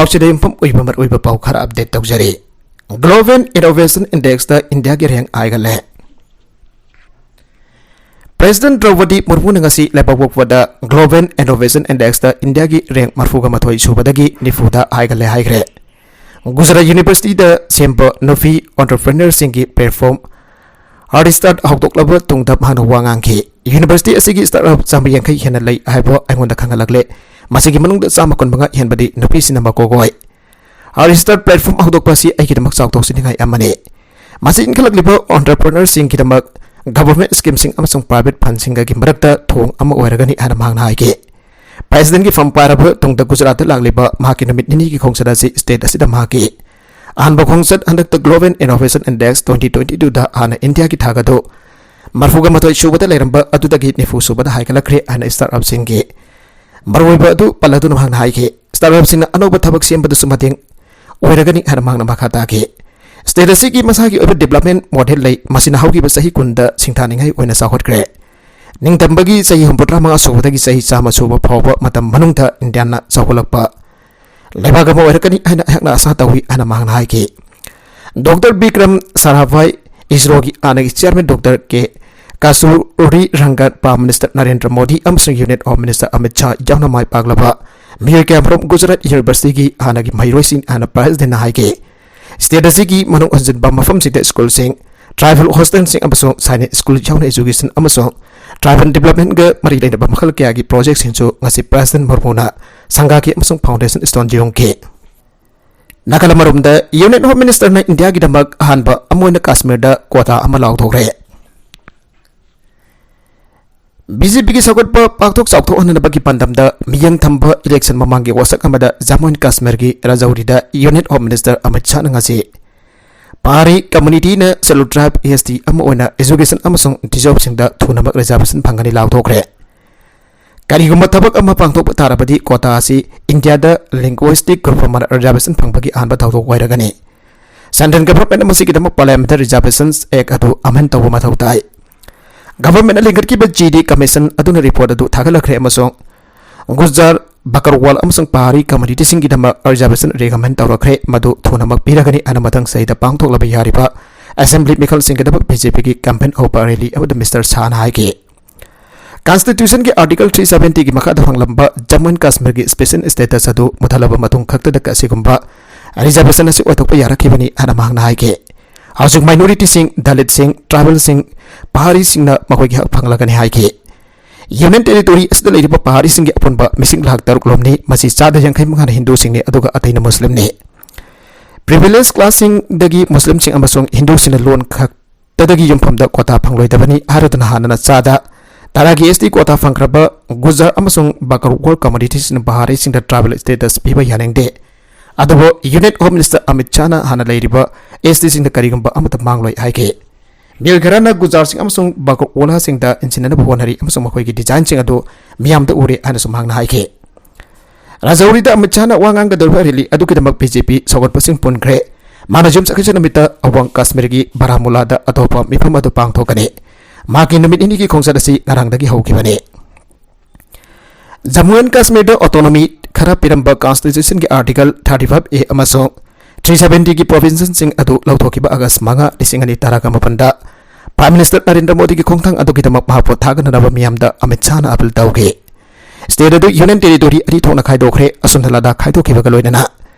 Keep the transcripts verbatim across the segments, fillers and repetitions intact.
ꯁꯤꯗ ꯌꯨꯝꯐꯝ ꯑꯣꯏꯕ ꯃꯔꯨꯑꯣꯏꯕ ꯄꯥꯎ ꯈꯔ ꯑꯞꯗꯦꯠ ꯇꯧꯖꯔꯤ꯫ Global Innovation Indexꯇ ꯏꯟꯗꯤꯌꯥꯒꯤ ꯔꯦꯡ ꯍꯥꯏꯒꯠꯂꯦ꯫ ꯄ꯭ꯔꯦꯁꯤꯗꯦꯟꯠ ꯗ꯭ꯔꯧꯄꯗꯤ ꯃꯨꯔꯃꯨꯅ ꯉꯁꯤ ꯂꯩꯕꯥꯛꯄꯣꯛꯄꯗ Global Innovation Indexꯇ ꯏꯟꯗꯤꯌꯥꯒꯤ ꯔꯦꯡ ꯃꯔꯐꯨꯒ ꯃꯥꯊꯣꯏ ꯁꯨꯕꯗꯒꯤ ꯅꯤꯐꯨꯗ ꯍꯥꯏꯒꯠꯂꯦ ꯍꯥꯏꯈ꯭ꯔꯦ꯫ ꯒꯨꯖꯔꯥꯠ ꯌꯨꯅꯤꯚꯔꯁꯤꯇꯤꯗ ꯁꯦꯝꯕ ꯅꯨꯄꯤ entrepreneurꯁꯤꯡꯒꯤ platform Heart Start ꯍꯧꯗꯣꯛꯂꯕ ꯇꯨꯡꯗ ꯃꯍꯥꯛꯅ ꯋꯥ ꯉꯥꯡꯈꯤ꯫ ꯌꯨꯅꯤꯚꯔꯁꯤꯇꯤ ꯑꯁꯤꯒꯤ startup ꯆꯥꯝꯃ ꯌꯥꯡꯈꯩ ꯍꯦꯟꯅ ꯂꯩ ꯍꯥꯏꯕ ꯑꯩꯉꯣꯟꯗ ꯈꯪꯍꯜꯂꯛꯂꯦ꯫ ꯃꯁꯤꯒꯤ ꯃꯅꯨꯡꯗ ꯆꯥꯝꯃ ꯀꯨꯟꯃꯉꯥ ꯍꯦꯟꯕꯗꯤ ꯅꯨꯄꯤꯁꯤꯡꯅ ꯃꯀꯣꯛ ꯑꯣꯏ꯫ Heart Start platform ꯍꯧꯗꯣꯛꯄ ꯑꯁꯤ ꯑꯩꯒꯤꯗꯃꯛ ꯆꯥꯎꯊꯣꯛꯆꯅꯤꯡꯉꯥꯏ ꯑꯃꯅꯤ꯫ ꯃꯁꯤ ꯏꯟꯈꯠꯂꯛꯂꯤꯕ entrepreneurꯁꯤꯡꯒꯤꯗꯃꯛ government schemeꯁꯤꯡ ꯑꯃꯁꯨꯡ private fundꯁꯤꯡꯒꯤ ꯃꯔꯛꯇ ꯊꯣꯡ ꯑꯃ ꯑꯣꯏꯔꯒꯅꯤ ꯍꯥꯏꯅ ꯃꯍꯥꯛꯅ ꯍꯥꯏꯈꯤ꯫ ꯄ꯭ꯔꯦꯁꯤꯗꯦꯟꯠꯀꯤ ꯐꯝ ꯄꯥꯏꯔꯕ ꯇꯨꯡꯗ ꯒꯨꯖꯔꯥꯠꯇ ꯂꯥꯛꯂꯤꯕ ꯃꯍꯥꯛꯀꯤ ꯅꯨꯃꯤꯠ ꯅꯤꯅꯤꯒꯤ ꯈꯣꯡꯆꯠ ꯑꯁꯤ state ꯑꯁꯤꯗ ꯃꯍꯥꯛꯀꯤ ꯑꯍꯥꯟꯕ ꯈꯣꯡꯆꯠ ꯍꯟꯗꯛꯇ Global Innovation Index twenty twenty twoꯗ ꯍꯥꯟꯅ ꯏꯟꯗꯤꯌꯥꯒꯤ ꯊꯥꯛ ꯑꯗꯨ ꯃꯔꯐꯨꯒ ꯃꯥꯊꯣꯏ ꯁꯨꯕꯗ ꯂꯩꯔꯝꯕ ꯑꯗꯨꯗꯒꯤ ꯅꯤꯐꯨ ꯁꯨꯕꯗ ꯍꯥꯏꯒꯠꯂꯛꯈ꯭ꯔꯦ ꯍꯥꯏꯅ startupꯁꯤꯡꯒꯤ ꯃꯔꯨꯑꯣꯏꯕ ꯑꯗꯨ ꯄꯜꯂꯗꯨꯅ ꯃꯍꯥꯛꯅ ꯍꯥꯏꯈꯤ꯫ Startupꯁꯤꯡꯅ ꯑꯅꯧꯕ ꯊꯕꯛ ꯁꯦꯝꯕꯗꯁꯨ ꯃꯇꯦꯡ ꯑꯣꯏꯔꯒꯅꯤ ꯍꯥꯏꯅ ꯃꯍꯥꯛꯅ ꯃꯈꯥ ꯇꯥꯈꯤ꯫ State ꯑꯁꯤꯒꯤ ꯃꯁꯥꯒꯤ ꯑꯣꯏꯕ development model ꯂꯩ, ꯃꯁꯤꯅ ꯍꯧꯈꯤꯕ ꯆꯍꯤ ꯀꯨꯟꯗ ꯁꯤꯡꯊꯥꯅꯤꯡꯉꯥꯏ ꯑꯣꯏꯅ ꯆꯥꯎꯈꯠꯈ꯭ꯔꯦ꯫ ꯅꯤꯡꯇꯝꯕꯒꯤ ꯆꯍꯤ ꯍꯨꯝꯐꯨꯇꯔꯥ ꯃꯉꯥ ꯁꯨꯕꯗꯒꯤ ꯆꯍꯤ ꯆꯥꯝꯃ ꯁꯨꯕ ꯐꯥꯎꯕ ꯃꯇꯝ ꯃꯅꯨꯡꯗ ꯏꯟꯗꯤꯌꯥꯅ ꯆꯥꯎꯈꯠꯂꯛꯄ ꯂꯩꯕꯥꯛ ꯑꯃ ꯑꯣꯏꯔꯛꯀꯅꯤ ꯍꯥꯏꯅ ꯑꯩꯍꯥꯛꯅ ꯑꯁꯥ ꯇꯧꯏ ꯍꯥꯏꯅ ꯃꯍꯥꯛꯅ ꯍꯥꯏꯈꯤ꯫ ꯗꯣꯛꯇꯔ ꯕꯤꯀ꯭ꯔꯝ ꯁꯥꯔꯥꯚꯥꯏ, ꯏꯁꯔꯣꯒꯤ ꯍꯥꯟꯅꯒꯤ chairman ꯗꯣꯛꯇꯔ ꯀꯦ ꯀꯁꯇꯨꯔꯤ ꯔꯪꯒꯟ, Prime Minister ꯅꯔꯦꯟꯗ꯭ꯔ ꯃꯣꯗꯤ ꯑꯃꯁꯨꯡ Union Home Minister Amit Shah ꯌꯥꯎꯅ ꯃꯥꯏ ꯄꯥꯛꯂꯕ ꯃꯤꯑꯣꯏ ꯀꯌꯥꯃꯔꯨꯝ ꯒꯨꯖꯔꯥꯠ ꯌꯨꯅꯤꯚꯔꯁꯤꯇꯤꯒꯤ ꯍꯥꯟꯅꯒꯤ ꯃꯍꯩꯔꯣꯏꯁꯤꯡ ꯍꯥꯏꯅ ꯄ꯭ꯔꯦꯁꯤꯗꯦꯟꯠꯅ ꯍꯥꯏꯈꯤ꯫ State ꯑꯁꯤꯒꯤ ꯃꯅꯨꯡ ꯍꯟꯖꯤꯟꯕ ꯃꯐꯝꯁꯤꯡꯗ schoolꯁꯤꯡ, tribal hostelꯁꯤꯡ ꯑꯃꯁꯨꯡ ꯁꯥꯏꯅꯤꯛ school ꯌꯥꯎꯅ education ꯑꯃꯁꯨꯡ tribal developmentꯒ ꯃꯔꯤ ꯂꯩꯅꯕ ꯃꯈꯜ ꯀꯌꯥꯒꯤ projectꯁꯤꯡꯁꯨ ꯉꯁꯤ ꯄ꯭ꯔꯦꯁꯤꯗꯦꯟꯠ ꯃꯨꯔꯃꯨꯅ ꯁꯪꯒꯥꯈꯤ ꯑꯃꯁꯨꯡ foundationꯁꯨ ꯌꯨꯡꯈꯤ꯫ ꯅꯥꯒꯥꯂꯦꯟ ꯃꯔꯨꯝꯗ Union Home Ministerꯅ ꯏꯟꯗꯤꯌꯥꯒꯤꯗꯃꯛ ꯑꯍꯥꯟꯕ ꯑꯃ ꯑꯣꯏꯅ ꯀꯥꯁꯃꯤꯔꯗ quota ꯑꯃ ꯂꯥꯎꯊꯣꯛꯈ꯭ꯔꯦ꯫ BJPꯒꯤ ꯁꯧꯒꯠꯄ ꯄꯥꯛꯊꯣꯛ ꯆꯥꯎꯊꯣꯛꯍꯟꯅꯕꯒꯤ ꯄꯥꯟꯗꯝꯗ ꯃꯤꯠꯌꯦꯡ ꯊꯝꯕ election ꯃꯃꯥꯡꯒꯤ ꯋꯥꯁꯛ ꯑꯃꯗ Jammu and Kashmirꯒꯤ ꯔꯥꯖꯧꯔꯤꯗ Union Home Minister Amit ꯁꯥꯍꯅ ꯉꯁꯤ ꯄꯍꯥꯔꯤ communityꯅ Scheduled Tribe, ST ꯑꯃ ꯑꯣꯏꯅ education ꯑꯃꯁꯨꯡ reserveꯁꯤꯡꯗ ꯊꯨꯅꯃꯛ reservation ꯐꯪꯒꯅꯤ ꯂꯥꯎꯊꯣꯛꯈ꯭ꯔꯦ꯫ ꯀꯔꯤꯒꯨꯝꯕ ꯊꯕꯛ ꯑꯃ ꯄꯥꯡꯊꯣꯛꯄ ꯇꯥꯔꯕꯗꯤ quota ꯑꯁꯤ ꯏꯟꯗꯤꯌꯥꯗ linguistic group ꯑꯃꯅ reservation ꯐꯪꯕꯒꯤ ꯑꯍꯥꯟꯕ ꯊꯧꯗꯣꯛ ꯑꯣꯏꯔꯒꯅꯤ꯫ Central governmentꯅ ꯃꯁꯤꯒꯤꯗꯃꯛ parliamentꯇ Reservations Act ꯑꯗꯨ amend ꯇꯧꯕ ꯃꯊꯧ ꯇꯥꯏ꯫ Governmentꯅ ꯂꯤꯡꯈꯠꯈꯤꯕ GD commission ꯑꯗꯨꯅ report ꯑꯗꯨ ꯊꯥꯒꯠꯂꯛꯈ꯭ꯔꯦ ꯑꯃꯁꯨꯡ ꯒꯨꯖꯔꯥꯠ ꯕꯀꯔꯋꯥꯜ ꯑꯃꯁꯨꯡ ꯄꯍꯥꯔꯤ ꯀꯝꯃꯨꯅꯤꯇꯤꯁꯤꯡꯒꯤꯗꯃꯛ ꯔꯤꯖꯥꯔꯕꯦꯁꯟ ꯔꯤꯀꯃꯦꯟ ꯇꯧꯔꯛꯈ꯭ꯔꯦ꯫ ꯃꯗꯨ ꯊꯨꯅꯃꯛ ꯄꯤꯔꯒꯅꯤ ꯍꯥꯏꯅ ꯃꯊꯪ ꯆꯍꯤꯗ ꯄꯥꯡꯊꯣꯛꯂꯕ ꯌꯥꯔꯤꯕ ꯑꯦꯁꯦꯝꯕ꯭ꯂꯤ ꯃꯤꯈꯜꯁꯤꯡꯒꯤꯗꯃꯛ ꯕꯤ ꯖꯦ ꯄꯤꯒꯤ ꯀꯦꯝꯄꯦꯟ ꯍꯧꯕ ꯔꯦꯂꯤ ꯑꯃꯗ ꯃꯤꯁꯇꯔ ꯁꯥꯍꯅ ꯍꯥꯏꯈꯤ꯫ ꯀꯟꯁꯇꯤꯇ꯭ꯌꯨꯁꯟꯒꯤ ꯑꯥꯔꯇꯤꯀꯜ ꯊ꯭ꯔꯤ ꯁꯚꯦꯟꯇꯤꯒꯤ ꯃꯈꯥꯗ ꯐꯪꯂꯝꯕ ꯖꯝꯃꯨ ꯑꯦꯟ ꯀꯥꯁꯃꯤꯔꯒꯤ ꯁ꯭ꯄꯦꯁꯦꯜ ꯁ꯭ꯇꯦꯇꯁ ꯑꯗꯨ ꯃꯨꯊꯠꯂꯕ ꯃꯇꯨꯡ ꯈꯛꯇꯗ ꯑꯁꯤꯒꯨꯝꯕ ꯔꯤꯖꯥꯔꯕꯦꯁꯟ ꯑꯁꯤ ꯑꯣꯏꯊꯣꯛꯄ ꯌꯥꯔꯛꯈꯤꯕꯅꯤ ꯍꯥꯏꯅ ꯃꯍꯥꯛꯅ ꯍꯥꯏꯈꯤ꯫ ꯍꯧꯖꯤꯛ ꯃꯥꯏꯅꯣꯔꯤꯇꯤꯁꯤꯡ, ꯗꯂꯤꯠꯁꯤꯡ, ꯇ꯭ꯔꯥꯏꯕꯦꯜꯁꯤꯡ, ꯄꯍꯥꯔꯤꯁꯤꯡꯅ ꯃꯈꯣꯏꯒꯤ ꯍꯛ ꯐꯪꯂꯒꯅꯤ ꯍꯥꯏꯈꯤ꯫ ꯌꯨꯅꯤꯌꯟ ꯇꯦꯔꯤꯇꯣꯔꯤ ꯑꯁꯤꯗ ꯂꯩꯔꯤꯕ ꯄꯍꯥꯔꯤꯁꯤꯡꯒꯤ ꯑꯄꯨꯟꯕ ꯃꯤꯁꯤꯡ ꯂꯥꯈ ꯇꯔꯨꯛ ꯂꯣꯝꯅꯤ꯫ ꯃꯁꯤ ꯆꯥꯗ ꯌꯥꯡꯈꯩ ꯃꯉꯥꯅ ꯍꯤꯟꯗꯨꯁꯤꯡꯅꯤ, ꯑꯗꯨꯒ ꯑꯇꯩꯅ ꯃꯨꯁꯂꯤꯝꯅꯤ꯫ ꯄ꯭ꯔꯤꯚꯤꯂꯦꯖ ꯀ꯭ꯂꯥꯁꯁꯤꯡꯗꯒꯤ ꯃꯨꯁꯂꯤꯝꯁꯤꯡ ꯑꯃꯁꯨꯡ ꯍꯤꯟꯗꯨꯁꯤꯡꯅ ꯂꯣꯟ ꯈꯛꯇꯗꯒꯤ ꯌꯨꯝꯐꯝꯗ ꯀ꯭ꯋꯥꯇꯥ ꯐꯪꯂꯣꯏꯗꯕꯅꯤ ꯍꯥꯏꯔꯗꯨꯅ ꯍꯥꯟꯅꯅ ꯆꯥꯗ ꯇꯔꯥꯒꯤ ꯑꯦꯁ ꯇꯤ ꯀ꯭ꯋꯥꯇꯥ ꯐꯪꯈ꯭ꯔꯕ ꯒꯨꯖꯔ ꯑꯃꯁꯨꯡ ꯕꯀꯔꯋꯥꯜ ꯀꯝꯃꯨꯅꯤꯇꯤꯁꯤꯡꯅ ꯕꯍꯥꯔꯤꯁꯤꯡꯗ ꯇ꯭ꯔꯥꯏꯕꯦꯜ ꯁ꯭ꯇꯦꯇꯁ ꯄꯤꯕ ꯌꯥꯅꯤꯡꯗꯦ꯫ ꯑꯗꯨꯕꯨ ꯌꯨꯅꯤꯌꯟ ꯍꯣꯝ ꯃꯤꯅꯤꯁꯇꯔ ꯑꯃꯤꯠ ꯁꯥꯍꯅ ꯍꯥꯟꯅ ꯂꯩꯔꯤꯕ ꯑꯦꯁ ꯇꯤꯁꯤꯡꯗ ꯀꯔꯤꯒꯨꯝꯕ ꯑꯃꯠꯇ ꯃꯥꯡꯂꯣꯏ ꯍꯥꯏꯈꯤ꯫ ꯃꯤꯜ ꯈꯔꯅ ꯒꯨꯖꯥꯔꯁꯤꯡ ꯑꯃꯁꯨꯡ ꯕꯀꯔꯋꯥꯂꯥꯁꯤꯡꯗ ꯏꯟꯁꯤꯟꯅꯅꯕ ꯍꯣꯠꯅꯔꯤ ꯑꯃꯁꯨꯡ ꯃꯈꯣꯏꯒꯤ ꯗꯤꯖꯥꯏꯟꯁꯤꯡ ꯑꯗꯨ ꯃꯤꯌꯥꯝꯗ ꯎꯔꯦ ꯍꯥꯏꯅꯁꯨ ꯃꯍꯥꯛꯅ ꯍꯥꯏꯈꯤ꯫ ꯔꯥꯖꯧꯔꯤꯗ ꯑꯃꯤꯠ ꯁꯥꯍꯅ ꯋꯥ ꯉꯥꯡꯒꯗꯧꯔꯤꯕ ꯔꯦꯂꯤ ꯑꯗꯨꯒꯤꯗꯃꯛ ꯕꯤ ꯖꯦ ꯄꯤ ꯁꯧꯒꯠꯄꯁꯤꯡ ꯄꯨꯟꯈ꯭ꯔꯦ꯫ ꯃꯥꯅ ꯌꯨꯝꯁꯀꯩꯁ ꯅꯨꯃꯤꯠꯇ ꯑꯋꯥꯡ ꯀꯥꯁꯃꯤꯔꯒꯤ ꯕꯥꯔꯥꯃꯨꯂꯥꯗ ꯑꯇꯣꯞꯄ ꯃꯤꯐꯝ ꯑꯗꯨ ꯄꯥꯡꯊꯣꯛꯀꯅꯤ꯫ ꯃꯍꯥꯛꯀꯤ ꯅꯨꯃꯤꯠ ꯅꯤꯅꯤꯒꯤ ꯈꯣꯡꯆꯠ ꯑꯁꯤ ꯉꯔꯥꯡꯗꯒꯤ ꯍꯧꯈꯤꯕꯅꯤ꯫ ꯖꯝꯃꯨ ꯑꯦꯟ ꯀꯥꯁꯃꯤꯔꯗ ꯑꯣꯇꯣꯅꯣꯃꯤ ꯈꯔ ꯄꯤꯔꯝꯕ ꯀꯟꯁꯇꯤꯇ꯭ꯌꯨꯁꯟꯒꯤ ꯑꯥꯔꯇꯤꯀꯜ ꯊꯥꯔꯇꯤ ꯐꯥꯏꯚ ꯑꯦ ꯑꯃꯁꯨꯡ ꯊ꯭ꯔꯤ ꯁꯚꯦꯟꯇꯤꯒꯤ ꯄ꯭ꯔꯣꯚꯤꯟꯁꯟꯁꯤꯡ ꯑꯗꯨ ꯂꯧꯊꯣꯛꯈꯤꯕ ꯑꯥꯒꯁ ꯃꯉꯥ, ꯂꯤꯁꯤꯡ ꯑꯅꯤ ꯇꯔꯥꯒ ꯃꯥꯄꯟꯗ ꯄ꯭ꯔꯥꯏꯝ ꯃꯤꯅꯤꯁꯇꯔ ꯅꯔꯦꯟꯗ꯭ꯔ ꯃꯣꯗꯤꯒꯤ ꯈꯣꯡꯊꯥꯡ ꯑꯗꯨꯒꯤꯗꯃꯛ ꯃꯍꯥꯛꯄꯨ ꯊꯥꯒꯠꯅꯅꯕ ꯃꯤꯌꯥꯝꯗ ꯑꯃꯤꯠ ꯁꯥꯍꯅ ꯑꯥꯄꯤꯜ ꯇꯧꯈꯤ꯫ ꯁ꯭ꯇꯦꯠ ꯑꯗꯨ ꯌꯨꯅꯤꯌꯟ ꯇꯦꯔꯤꯇꯣꯔꯤ ꯑꯅꯤ ꯊꯣꯛꯅ ꯈꯥꯏꯗꯣꯛꯈ꯭ꯔꯦ꯫ ꯑꯁꯨꯝꯅ ꯂꯗꯥꯈ ꯈꯥꯏꯗꯣꯛꯈꯤꯕꯒ ꯂꯣꯏꯅꯅ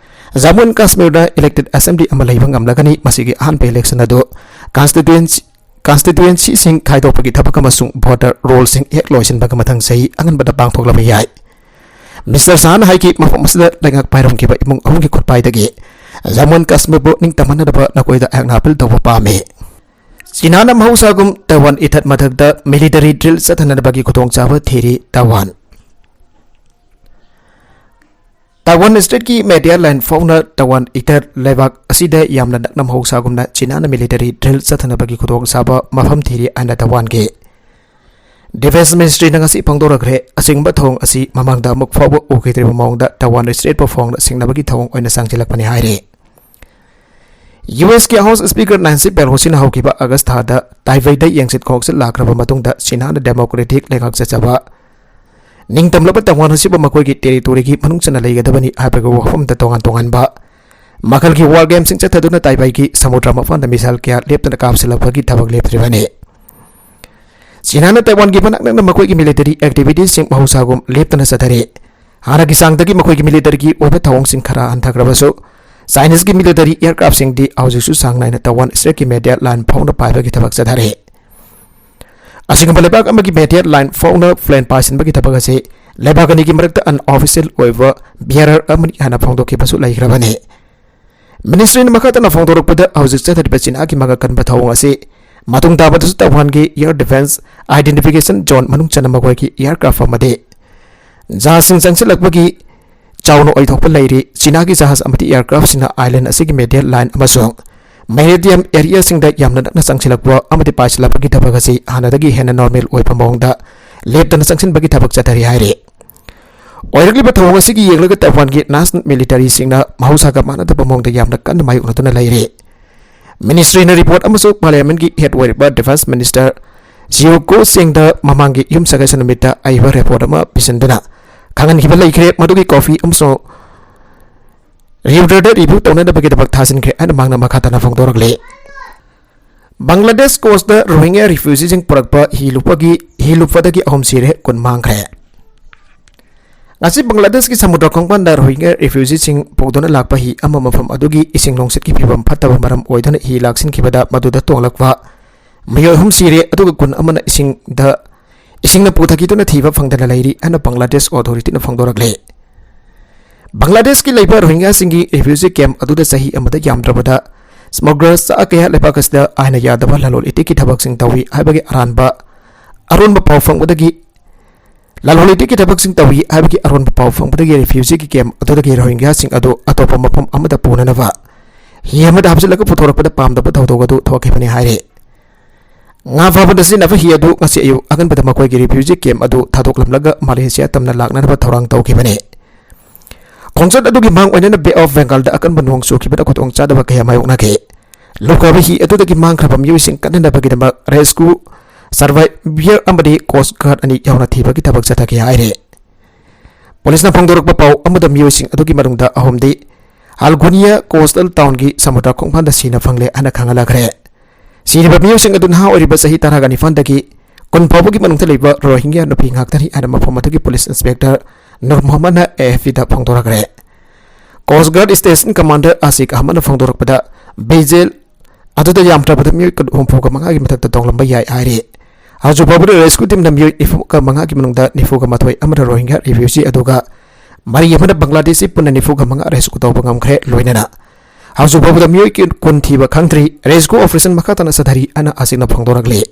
ꯖꯝꯃꯨ ꯑꯦꯟ ꯀꯥꯁꯃꯤꯔꯗ ꯏꯂꯦꯛꯇꯦꯗ ꯑꯦꯁꯦꯝꯕ꯭ꯂꯤ ꯑꯃ ꯂꯩꯕ ꯉꯝꯂꯒꯅꯤ꯫ ꯃꯁꯤꯒꯤ ꯑꯍꯥꯟꯕ ꯏꯂꯦꯛꯁꯟ ꯑꯗꯨ ꯀꯟꯁꯇꯤꯇ꯭ꯌꯨꯌꯦꯟꯁꯤ, ꯀꯟꯁꯇꯤꯇ꯭ꯌꯨꯌꯦꯟꯁꯤꯁꯤꯡ ꯈꯥꯏꯗꯣꯛꯄꯒꯤ ꯊꯕꯛ ꯑꯃꯁꯨꯡ ꯚꯣꯇꯔ ꯔꯣꯜꯁꯤꯡ ꯍꯦꯛ ꯂꯣꯏꯁꯤꯟꯕꯒ ꯃꯊꯪ ꯆꯍꯤ ꯑꯉꯟꯕꯗ ꯄꯥꯡꯊꯣꯛꯂꯕ ꯌꯥꯏ꯫ ꯃꯤꯁꯇꯔ ꯁꯥꯍꯅ ꯍꯥꯏꯈꯤ, ꯃꯐꯝ ꯑꯁꯤꯗ ꯂꯩꯉꯥꯛ ꯄꯥꯏꯔꯝꯈꯤꯕ ꯏꯃꯨꯡ ꯑꯍꯨꯝꯒꯤ ꯈꯨꯠꯄꯥꯏꯗꯒꯤ ꯖꯝꯃꯨ ꯑꯦꯟ ꯀꯥꯁꯃꯤꯔꯕꯨ ꯅꯤꯡꯇꯝꯍꯟꯅꯅꯕ ꯅꯈꯣꯏꯗ ꯑꯩꯍꯥꯛꯅ ꯑꯥꯄꯤꯜ ꯇꯧꯕ ꯄꯥꯝꯃꯤ꯫ ꯆꯤꯅꯥꯅ ꯃꯍꯧꯁꯥꯒꯨꯝ ꯇꯥꯏꯋꯥꯟ ꯏꯊꯠ ꯃꯊꯛꯇ ꯃꯤꯂꯤꯇꯔꯤ ꯗ꯭ꯔꯤꯜ ꯆꯠꯊꯅꯕꯒꯤ ꯈꯨꯗꯣꯡꯆꯥꯕ ꯊꯤꯔꯤ꯫ ꯇꯥꯏꯋꯥꯟ꯫ ꯇꯥꯏꯋꯥꯟ ꯁ꯭ꯇꯦꯠꯀꯤ ꯃꯦꯗꯤꯌꯥ ꯂꯥꯏꯟ ꯐꯥꯎꯅ ꯇꯥꯏꯋꯥꯟ ꯏꯊꯠ ꯂꯩꯕꯥꯛ ꯑꯁꯤꯗ ꯌꯥꯝꯅ ꯅꯛꯅ ꯃꯍꯧꯁꯥꯒꯨꯝꯅ ꯆꯤꯅꯥꯅ ꯃꯤꯂꯤꯇꯔꯤ ꯗ꯭ꯔꯤꯜ ꯆꯠꯊꯅꯕꯒꯤ ꯈꯨꯗꯣꯡꯆꯥꯕ ꯃꯐꯝ ꯊꯤꯔꯤ ꯍꯥꯏꯅ ꯇꯥꯏꯋꯥꯟꯒꯤ ꯗꯤꯐꯦꯟꯁ ꯃꯤꯅꯤꯁꯇ꯭ꯔꯤꯅ ꯉꯁꯤ ꯐꯣꯡꯗꯣꯔꯛꯈ꯭ꯔꯦ꯫ ꯑꯁꯤꯒꯨꯝꯕ ꯊꯧꯑꯣꯡ ꯑꯁꯤ ꯃꯃꯥꯡꯗ ꯑꯃꯨꯛ ꯐꯥꯎꯕ ꯎꯈꯤꯗ꯭ꯔꯤꯕ ꯃꯑꯣꯡꯗ ꯇꯥꯏꯋꯥꯟ ꯁ꯭ꯇꯦꯠꯄꯨ ꯐꯥꯎꯅ ꯁꯤꯡꯅꯕꯒꯤ ꯊꯧꯑꯣꯡ ꯑꯣꯏꯅ ꯆꯪꯁꯤꯜꯂꯛꯄꯅꯤ ꯍꯥꯏꯔꯤ꯫ ꯌꯨ ꯑꯦꯁꯀꯤ ꯍꯥꯎꯁ ꯁ꯭ꯄꯤꯀꯔ ꯅꯥꯟꯁꯤ ꯄꯦꯂꯣꯁꯤꯅ ꯍꯧꯈꯤꯕ ꯑꯥꯒꯁ ꯊꯥꯗ ꯇꯥꯏꯕꯩꯗ ꯌꯦꯡꯁꯤꯠ ꯈꯣꯡꯁꯤꯠ ꯂꯥꯛꯈ꯭ꯔꯕ ꯃꯇꯨꯡꯗ ꯆꯤꯅꯥꯅ ꯗꯦꯃꯣꯀ꯭ꯔꯦꯇꯤꯛ ꯂꯩꯉꯥꯛ ꯆꯠꯆꯕ ꯅꯤꯡꯇꯝꯂꯕ ꯇꯥꯏꯋꯥꯟ ꯑꯁꯤꯕꯨ ꯃꯈꯣꯏꯒꯤ ꯇꯦꯔꯤꯇꯣꯔꯤꯒꯤ ꯃꯅꯨꯡ ꯆꯟꯅ ꯂꯩꯒꯗꯕꯅꯤ ꯍꯥꯏꯕꯒꯤ ꯋꯥꯐꯝꯗ ꯇꯣꯉꯥꯟ ꯇꯣꯉꯥꯟꯕ ꯃꯈꯜꯒꯤ ꯋꯥꯔ ꯒꯦꯝꯁꯤꯡ ꯆꯠꯊꯗꯨꯅ ꯇꯥꯏꯕꯥꯏꯒꯤ ꯁꯃꯨꯗ꯭ꯔ ꯃꯄꯥꯟꯗ ꯃꯤꯁꯥꯏꯜ ꯀꯌꯥ ꯂꯦꯞꯇꯅ ꯀꯥꯞꯁꯤꯜꯂꯛꯄꯒꯤ ꯊꯕꯛ ꯂꯦꯞꯇ꯭ꯔꯤꯕꯅꯤ꯫ ꯆꯤꯅꯥꯅ ꯇꯥꯏꯋꯥꯟꯒꯤ ꯃꯅꯥꯛ ꯅꯛꯅ ꯃꯈꯣꯏꯒꯤ ꯃꯤꯂꯤꯇꯔꯤ ꯑꯦꯛꯇꯤꯚꯤꯇꯤꯁꯤꯡ ꯃꯍꯧꯁꯥꯒꯨꯝ ꯂꯦꯞꯇꯅ ꯆꯠꯊꯔꯤ꯫ ꯍꯥꯟꯅꯒꯤ ꯆꯥꯡꯗꯒꯤ ꯃꯈꯣꯏꯒꯤ ꯃꯤꯂꯤꯇꯔꯤꯒꯤ ꯑꯣꯏꯕ ꯊꯧꯑꯣꯡꯁꯤꯡ ꯈꯔ ꯍꯟꯊꯈ꯭ꯔꯕꯁꯨ, ꯆꯥꯏꯅꯤꯁꯀꯤ ꯃꯤꯂꯤꯇꯔꯤ ꯑꯦꯌꯔꯀ꯭ꯔꯥꯐꯁꯤꯡꯗꯤ ꯍꯧꯖꯤꯛꯁꯨ ꯆꯥꯡ ꯅꯥꯏꯅ ꯇꯥꯏꯋꯥꯟ ꯁ꯭ꯇ꯭ꯔꯦꯠꯀꯤ ꯃꯦꯗꯤꯌꯥ ꯂꯥꯏꯟ ꯐꯥꯎꯅ ꯄꯥꯏꯕꯒꯤ ꯊꯕꯛ ꯆꯠꯊꯔꯤ꯫ ꯑꯁꯤꯒꯨꯝꯕ ꯂꯩꯕꯥꯛ ꯑꯃꯒꯤ ꯃꯦꯗꯤꯌꯥ ꯂꯥꯏꯟ ꯐꯥꯎꯅ ꯄ꯭ꯂꯦꯟ ꯄꯥꯏꯁꯤꯟꯕꯒꯤ ꯊꯕꯛ ꯑꯁꯤ ꯂꯩꯕꯥꯛ ꯑꯅꯤꯒꯤ ꯃꯔꯛꯇ ꯑꯟꯑꯣꯐꯤꯁꯤꯌꯦꯜ ꯑꯣꯏꯕ ꯕꯤꯌꯥꯔꯔ ꯑꯃꯅꯤ ꯍꯥꯏꯅ ꯐꯣꯡꯗꯣꯛꯈꯤꯕꯁꯨ ꯂꯩꯈ꯭ꯔꯕꯅꯤ꯫ ꯃꯤꯅꯤꯁꯇ꯭ꯔꯤꯅ ꯃꯈꯥ ꯇꯥꯅ ꯐꯣꯡꯗꯣꯔꯛꯄꯗ, ꯍꯧꯖꯤꯛ ꯆꯠꯊꯔꯤꯕ ꯆꯤꯅꯥꯒꯤ ꯃꯉꯛ ꯀꯟꯕ ꯊꯧꯑꯣꯡ ꯑꯁꯤ ꯃꯇꯨꯡ ꯇꯥꯕꯗꯁꯨ ꯇꯥꯏꯋꯥꯟꯒꯤ ꯑꯦꯌꯔ ꯗꯤꯐꯦꯟꯁ ꯑꯥꯏꯗꯦꯟꯇꯤꯐꯤꯀꯦꯁꯟ ꯖꯣꯟ ꯃꯅꯨꯡ ꯆꯟꯅ ꯃꯈꯣꯏꯒꯤ ꯑꯦꯌꯔꯀ꯭ꯔꯥꯐ ꯑꯃꯗꯤ ꯖꯍꯥꯖꯁꯤꯡ ꯆꯪꯁꯤꯜꯂꯛꯄꯒꯤ ꯆꯥꯎꯅ ꯑꯣꯏꯊꯣꯛꯄ ꯂꯩꯔꯤ꯫ ꯆꯤꯅꯥꯒꯤ ꯖꯍꯥꯖ ꯑꯃꯗꯤ ꯑꯦꯌꯔꯀ꯭ꯔꯥꯐꯁꯤꯡꯅ ꯑꯥꯏꯂꯦꯟ ꯑꯁꯤꯒꯤ ꯃꯦꯗꯤꯌꯥ ꯂꯥꯏꯟ ꯑꯃꯁꯨꯡ ꯃꯦꯔꯤꯗꯤꯌꯝ ꯑꯦꯔꯤꯌꯥꯁꯤꯡꯗ ꯌꯥꯝꯅ ꯅꯛꯅ ꯆꯪꯁꯤꯜꯂꯛꯄ ꯑꯃꯗꯤ ꯄꯥꯏꯁꯤꯜꯂꯛꯄꯒꯤ ꯊꯕꯛ ꯑꯁꯤ ꯍꯥꯟꯅꯗꯒꯤ ꯍꯦꯟꯅ ꯅꯣꯔꯃꯦꯜ ꯑꯣꯏꯕ ꯃꯑꯣꯡꯗ ꯂꯦꯞꯇꯅ ꯆꯪꯁꯤꯟꯕꯒꯤ ꯊꯕꯛ ꯆꯠꯊꯔꯤ ꯍꯥꯏꯔꯤ꯫ ꯑꯣꯏꯔꯛꯂꯤꯕ ꯊꯧꯑꯣꯡ ꯑꯁꯤꯒꯤ ꯌꯦꯡꯂꯒ ꯇꯥꯏꯋꯥꯟꯒꯤ ꯅꯦꯁꯅꯦꯜ ꯃꯤꯂꯤꯇꯔꯤꯁꯤꯡꯅ ꯃꯍꯧꯁꯥꯒ ꯃꯥꯟꯅꯗꯕ ꯃꯑꯣꯡꯗ ꯌꯥꯝꯅ ꯀꯟꯅ ꯃꯥꯌꯣꯛꯅꯗꯨꯅ ꯂꯩꯔꯤ꯫ ꯃꯤꯅꯤꯁꯇ꯭ꯔꯤꯅ ꯔꯤꯄꯣꯔꯠ ꯑꯃꯁꯨꯡ ꯄꯥꯔꯂꯤꯌꯥꯃꯦꯟꯒꯤ ꯍꯦꯗ ꯑꯣꯏꯔꯤꯕ ꯗꯤꯐꯦꯟꯁ ꯃꯤꯅꯤꯁꯇꯔ ꯖꯤꯑꯣ ꯀꯣ ꯁꯦꯡꯗ ꯃꯃꯥꯡꯒꯤ ꯌꯨꯝꯁꯀꯩꯁ ꯅꯨꯃꯤꯠꯇ ꯑꯏꯕ ꯔꯤꯄꯣꯔꯠ ꯑꯃ ꯄꯤꯁꯤꯟꯗꯨꯅ ꯈꯪꯍꯟꯈꯤꯕ ꯂꯩꯈ꯭ꯔꯦ, ꯃꯗꯨꯒꯤ ꯀꯣꯄꯤ ꯑꯃꯁꯨꯡ ꯔꯤꯌꯨꯇꯔꯗ ꯔꯤꯚ꯭ꯌꯨ ꯇꯧꯅꯅꯕꯒꯤꯗꯃꯛ ꯊꯥꯖꯤꯟꯈ꯭ꯔꯦ ꯍꯥꯏꯅ ꯃꯍꯥꯛꯅ ꯃꯈꯥ ꯇꯥꯅ ꯐꯣꯡꯗꯣꯔꯛꯂꯤ꯫ ꯕꯪꯒ꯭ꯂꯥꯗꯦꯁ ꯀꯣꯁꯇ ꯔꯣꯍꯤꯡꯒ꯭ꯌꯥ ꯔꯤꯐ꯭ꯌꯨꯖꯤꯁꯤꯡ ꯄꯨꯔꯛꯄ ꯍꯤ ꯂꯨꯞꯄꯒꯤ, ꯍꯤ ꯂꯨꯞꯄꯗꯒꯤ ꯑꯍꯨꯝ ꯁꯤꯔꯦ, ꯀꯨꯟ ꯃꯥꯡꯈ꯭ꯔꯦ꯫ ꯉꯁꯤ ꯕꯪꯒ꯭ꯂꯥꯗꯦꯁꯀꯤ ꯁꯃꯨꯗ꯭ꯔ ꯈꯣꯡꯕꯥꯟꯗ ꯔꯣꯍꯤꯡꯒ꯭ꯌꯥ ꯔꯤꯐ꯭ꯌꯨꯖꯤꯁꯤꯡ ꯄꯨꯗꯨꯅ ꯂꯥꯛꯄ ꯍꯤ ꯑꯃ ꯃꯐꯝ ꯑꯗꯨꯒꯤ ꯏꯁꯤꯡ ꯅꯨꯡꯁꯤꯠꯀꯤ ꯐꯤꯕꯝ ꯐꯠꯇꯕ ꯃꯔꯝ ꯑꯣꯏꯗꯨꯅ ꯍꯤ ꯂꯥꯛꯁꯤꯟꯈꯤꯕꯗ ꯃꯗꯨꯗ ꯇꯣꯡꯂꯛꯄ ꯃꯤꯑꯣꯏ ꯑꯍꯨꯝ ꯁꯤꯔꯦ, ꯑꯗꯨꯒ ꯀꯨꯟ ꯑꯃꯅ ꯏꯁꯤꯡꯗ, ꯏꯁꯤꯡꯅ ꯄꯨꯊꯈꯤꯗꯨꯅ ꯊꯤꯕ ꯐꯪꯗꯅ ꯂꯩꯔꯤ ꯍꯥꯏꯅ ꯕꯪꯒ꯭ꯂꯥꯗꯦꯁ ꯑꯣꯊꯣꯔꯤꯇꯤꯅ ꯐꯣꯡꯗꯣꯔꯛꯂꯦ꯫ ꯕꯪꯒ꯭ꯂꯥꯗꯦꯁꯀꯤ ꯂꯩꯕ ꯔꯣꯍꯤꯡꯒ꯭ꯌꯥꯁꯤꯡꯒꯤ ꯔꯤꯐ꯭ꯌꯨꯖꯤ ꯀꯦꯝꯞ ꯑꯗꯨꯗ ꯆꯍꯤ ꯑꯃꯗ ꯌꯥꯝꯗ꯭ꯔꯕꯗ ꯁꯃꯒ꯭ꯂꯔ ꯆꯥ ꯀꯌꯥ ꯂꯩꯕꯥꯛ ꯑꯁꯤꯗ ꯑꯥꯏꯟꯅ ꯌꯥꯗꯕ ꯂꯂꯣꯟ ꯏꯇꯤꯛꯀꯤ ꯊꯕꯛꯁꯤꯡ ꯇꯧꯏ ꯍꯥꯏꯕꯒꯤ ꯑꯔꯥꯟꯕ, ꯑꯔꯣꯟꯕ ꯄꯥꯎ ꯐꯪꯕꯗꯒꯤ, ꯂꯂꯣꯟ ꯏꯇꯤꯛꯀꯤ ꯊꯕꯛꯁꯤꯡ ꯇꯧꯏ ꯍꯥꯏꯕꯒꯤ ꯑꯔꯣꯟꯕ ꯄꯥꯎ ꯐꯪꯕꯗꯒꯤ ꯔꯤꯐ꯭ꯌꯨꯖꯤꯒꯤ ꯀꯦꯝꯞ ꯑꯗꯨꯗꯒꯤ ꯔꯣꯍꯤꯡꯒ꯭ꯌꯥꯁꯤꯡ ꯑꯗꯨ ꯑꯇꯣꯞꯄ ꯃꯐꯝ ꯑꯃꯗ ꯄꯨꯅꯅꯕ ꯍꯤ ꯑꯃꯗ ꯍꯥꯞꯆꯤꯜꯂꯒ ꯄꯨꯊꯣꯔꯛꯄꯗ ꯄꯥꯝꯗꯕ ꯊꯧꯗꯣꯛ ꯑꯗꯨ ꯊꯣꯛꯈꯤꯕꯅꯤ ꯍꯥꯏꯔꯤ꯫ ꯉꯥ ꯐꯥꯕꯗ ꯁꯤꯖꯤꯟꯅꯕ ꯍꯤ ꯑꯗꯨ ꯉꯁꯤ ꯑꯌꯨꯛ ꯑꯉꯟꯕꯗ ꯃꯈꯣꯏꯒꯤ ꯔꯤꯐ꯭ꯌꯨꯖꯤ ꯀꯦꯝꯞ ꯑꯗꯨ ꯊꯥꯗꯣꯛꯂꯝꯂꯒ ꯃꯂꯦꯁꯤꯌꯥ ꯇꯝꯅ ꯂꯥꯛꯅꯅꯕ ꯊꯧꯔꯥꯡ ꯇꯧꯈꯤꯕꯅꯤ꯫ ꯈꯣꯡꯆꯠ ꯑꯗꯨꯒꯤ ꯃꯥꯡ ꯑꯣꯏꯅꯅ ꯕꯦ ꯑꯣꯐ ꯕꯦꯡꯒꯥꯜꯗ ꯑꯀꯟꯕ ꯅꯣꯡ ꯆꯨꯈꯤꯕꯗ ꯈꯨꯗꯣꯡꯆꯥꯗꯕ ꯀꯌꯥ ꯃꯥꯌꯣꯛꯅꯈꯤ꯫ ꯂꯨꯞꯈ꯭ꯔꯕ ꯍꯤ ꯑꯗꯨꯗꯒꯤ ꯃꯥꯡꯈ꯭ꯔꯕ ꯃꯤꯑꯣꯏꯁꯤꯡ ꯀꯟꯅꯅꯕꯒꯤꯗꯃꯛ ꯔꯦꯁꯀ꯭ꯌꯨ survivor ꯑꯃꯗꯤ Coast Guard ꯑꯅꯤ ꯌꯥꯎꯅ ꯊꯤꯕꯒꯤ ꯊꯕꯛ ꯆꯠꯊꯈꯤ ꯍꯥꯏꯔꯤ꯫ ꯄꯨꯂꯤꯁꯅ ꯐꯣꯡꯗꯣꯔꯛꯄ ꯄꯥꯎ ꯑꯃꯗ ꯃꯤꯑꯣꯏꯁꯤꯡ ꯑꯗꯨꯒꯤ ꯃꯅꯨꯡꯗ ꯑꯍꯨꯝꯗꯤ Algonia Coastal Townꯒꯤ ꯁꯃꯨꯗ꯭ꯔ ꯈꯣꯡꯕꯥꯟꯗ ꯁꯤꯅ ꯐꯪꯂꯦ ꯍꯥꯏꯅ ꯈꯪꯍꯜꯂꯛꯈ꯭ꯔꯦ꯫ ꯁꯤꯔꯤꯕ ꯃꯤꯑꯣꯏꯁꯤꯡ ꯑꯗꯨ ꯅꯍꯥ ꯑꯣꯏꯔꯤꯕ ꯆꯍꯤ ꯇꯔꯥꯒ ꯅꯤꯄꯥꯟꯗꯒꯤ ꯀꯨꯟ ꯐꯥꯎꯕꯒꯤ ꯃꯅꯨꯡꯗ ꯂꯩꯕ ꯔꯣꯍꯤꯡꯒ꯭ꯌꯥ ꯅꯨꯄꯤ ꯉꯥꯛꯇꯅꯤ ꯍꯥꯏꯅ ꯃꯐꯝ ꯑꯗꯨꯒꯤ ꯄꯨꯂꯤꯁ ꯏꯟꯁꯄꯦꯛꯇꯔ ꯅꯨꯔ ꯃꯣꯍꯝꯃꯗꯅ AFPꯗ ꯐꯣꯡꯗꯣꯔꯛꯈ꯭ꯔꯦ꯫ Coast Guard Station Commander Ashik ꯑꯍꯃꯗꯅ ꯐꯣꯡꯗꯣꯔꯛꯄꯗ, ꯚꯤꯖꯦꯜ ꯑꯗꯨꯗ ꯌꯥꯝꯗ꯭ꯔꯕꯗ ꯃꯤꯑꯣꯏ ꯍꯨꯝꯐꯨꯒ ꯃꯉꯥꯒꯤ ꯃꯊꯛꯇ ꯇꯣꯡꯂꯝꯕ ꯌꯥꯏ ꯍꯥꯏꯔꯤ꯫ ꯍꯧꯖꯤꯛ ꯐꯥꯎꯕꯗ rescue teamꯅ ꯃꯤꯑꯣꯏ ꯅꯤꯐꯨꯒ ꯃꯉꯥꯒꯤ ꯃꯅꯨꯡꯗ ꯅꯤꯐꯨꯒ ꯃꯥꯊꯣꯏ ꯑꯃꯅ ꯔꯣꯍꯤꯡꯒ꯭ꯌꯥ refugee ꯑꯗꯨꯒ ꯃꯔꯤ ꯑꯃꯅ ꯕꯪꯒ꯭ꯂꯥꯗꯦꯁꯤ ꯄꯨꯟꯅ ꯅꯤꯐꯨꯒ ꯃꯉꯥ rescue ꯇꯧꯕ ꯉꯝꯈ꯭ꯔꯦ꯫ ꯂꯣꯏꯅꯅ ꯍꯧꯖꯤꯛ ꯐꯥꯎꯕꯗ ꯃꯤꯑꯣꯏ ꯀꯨꯟ ꯊꯤꯕ ꯈꯪꯗ꯭ꯔꯤ꯫ Rescue operation ꯃꯈꯥ ꯇꯥꯅ ꯆꯠꯊꯔꯤ ꯑꯅ ꯑꯁꯤꯅ ꯐꯣꯡꯗꯣꯔꯛꯂꯤ꯫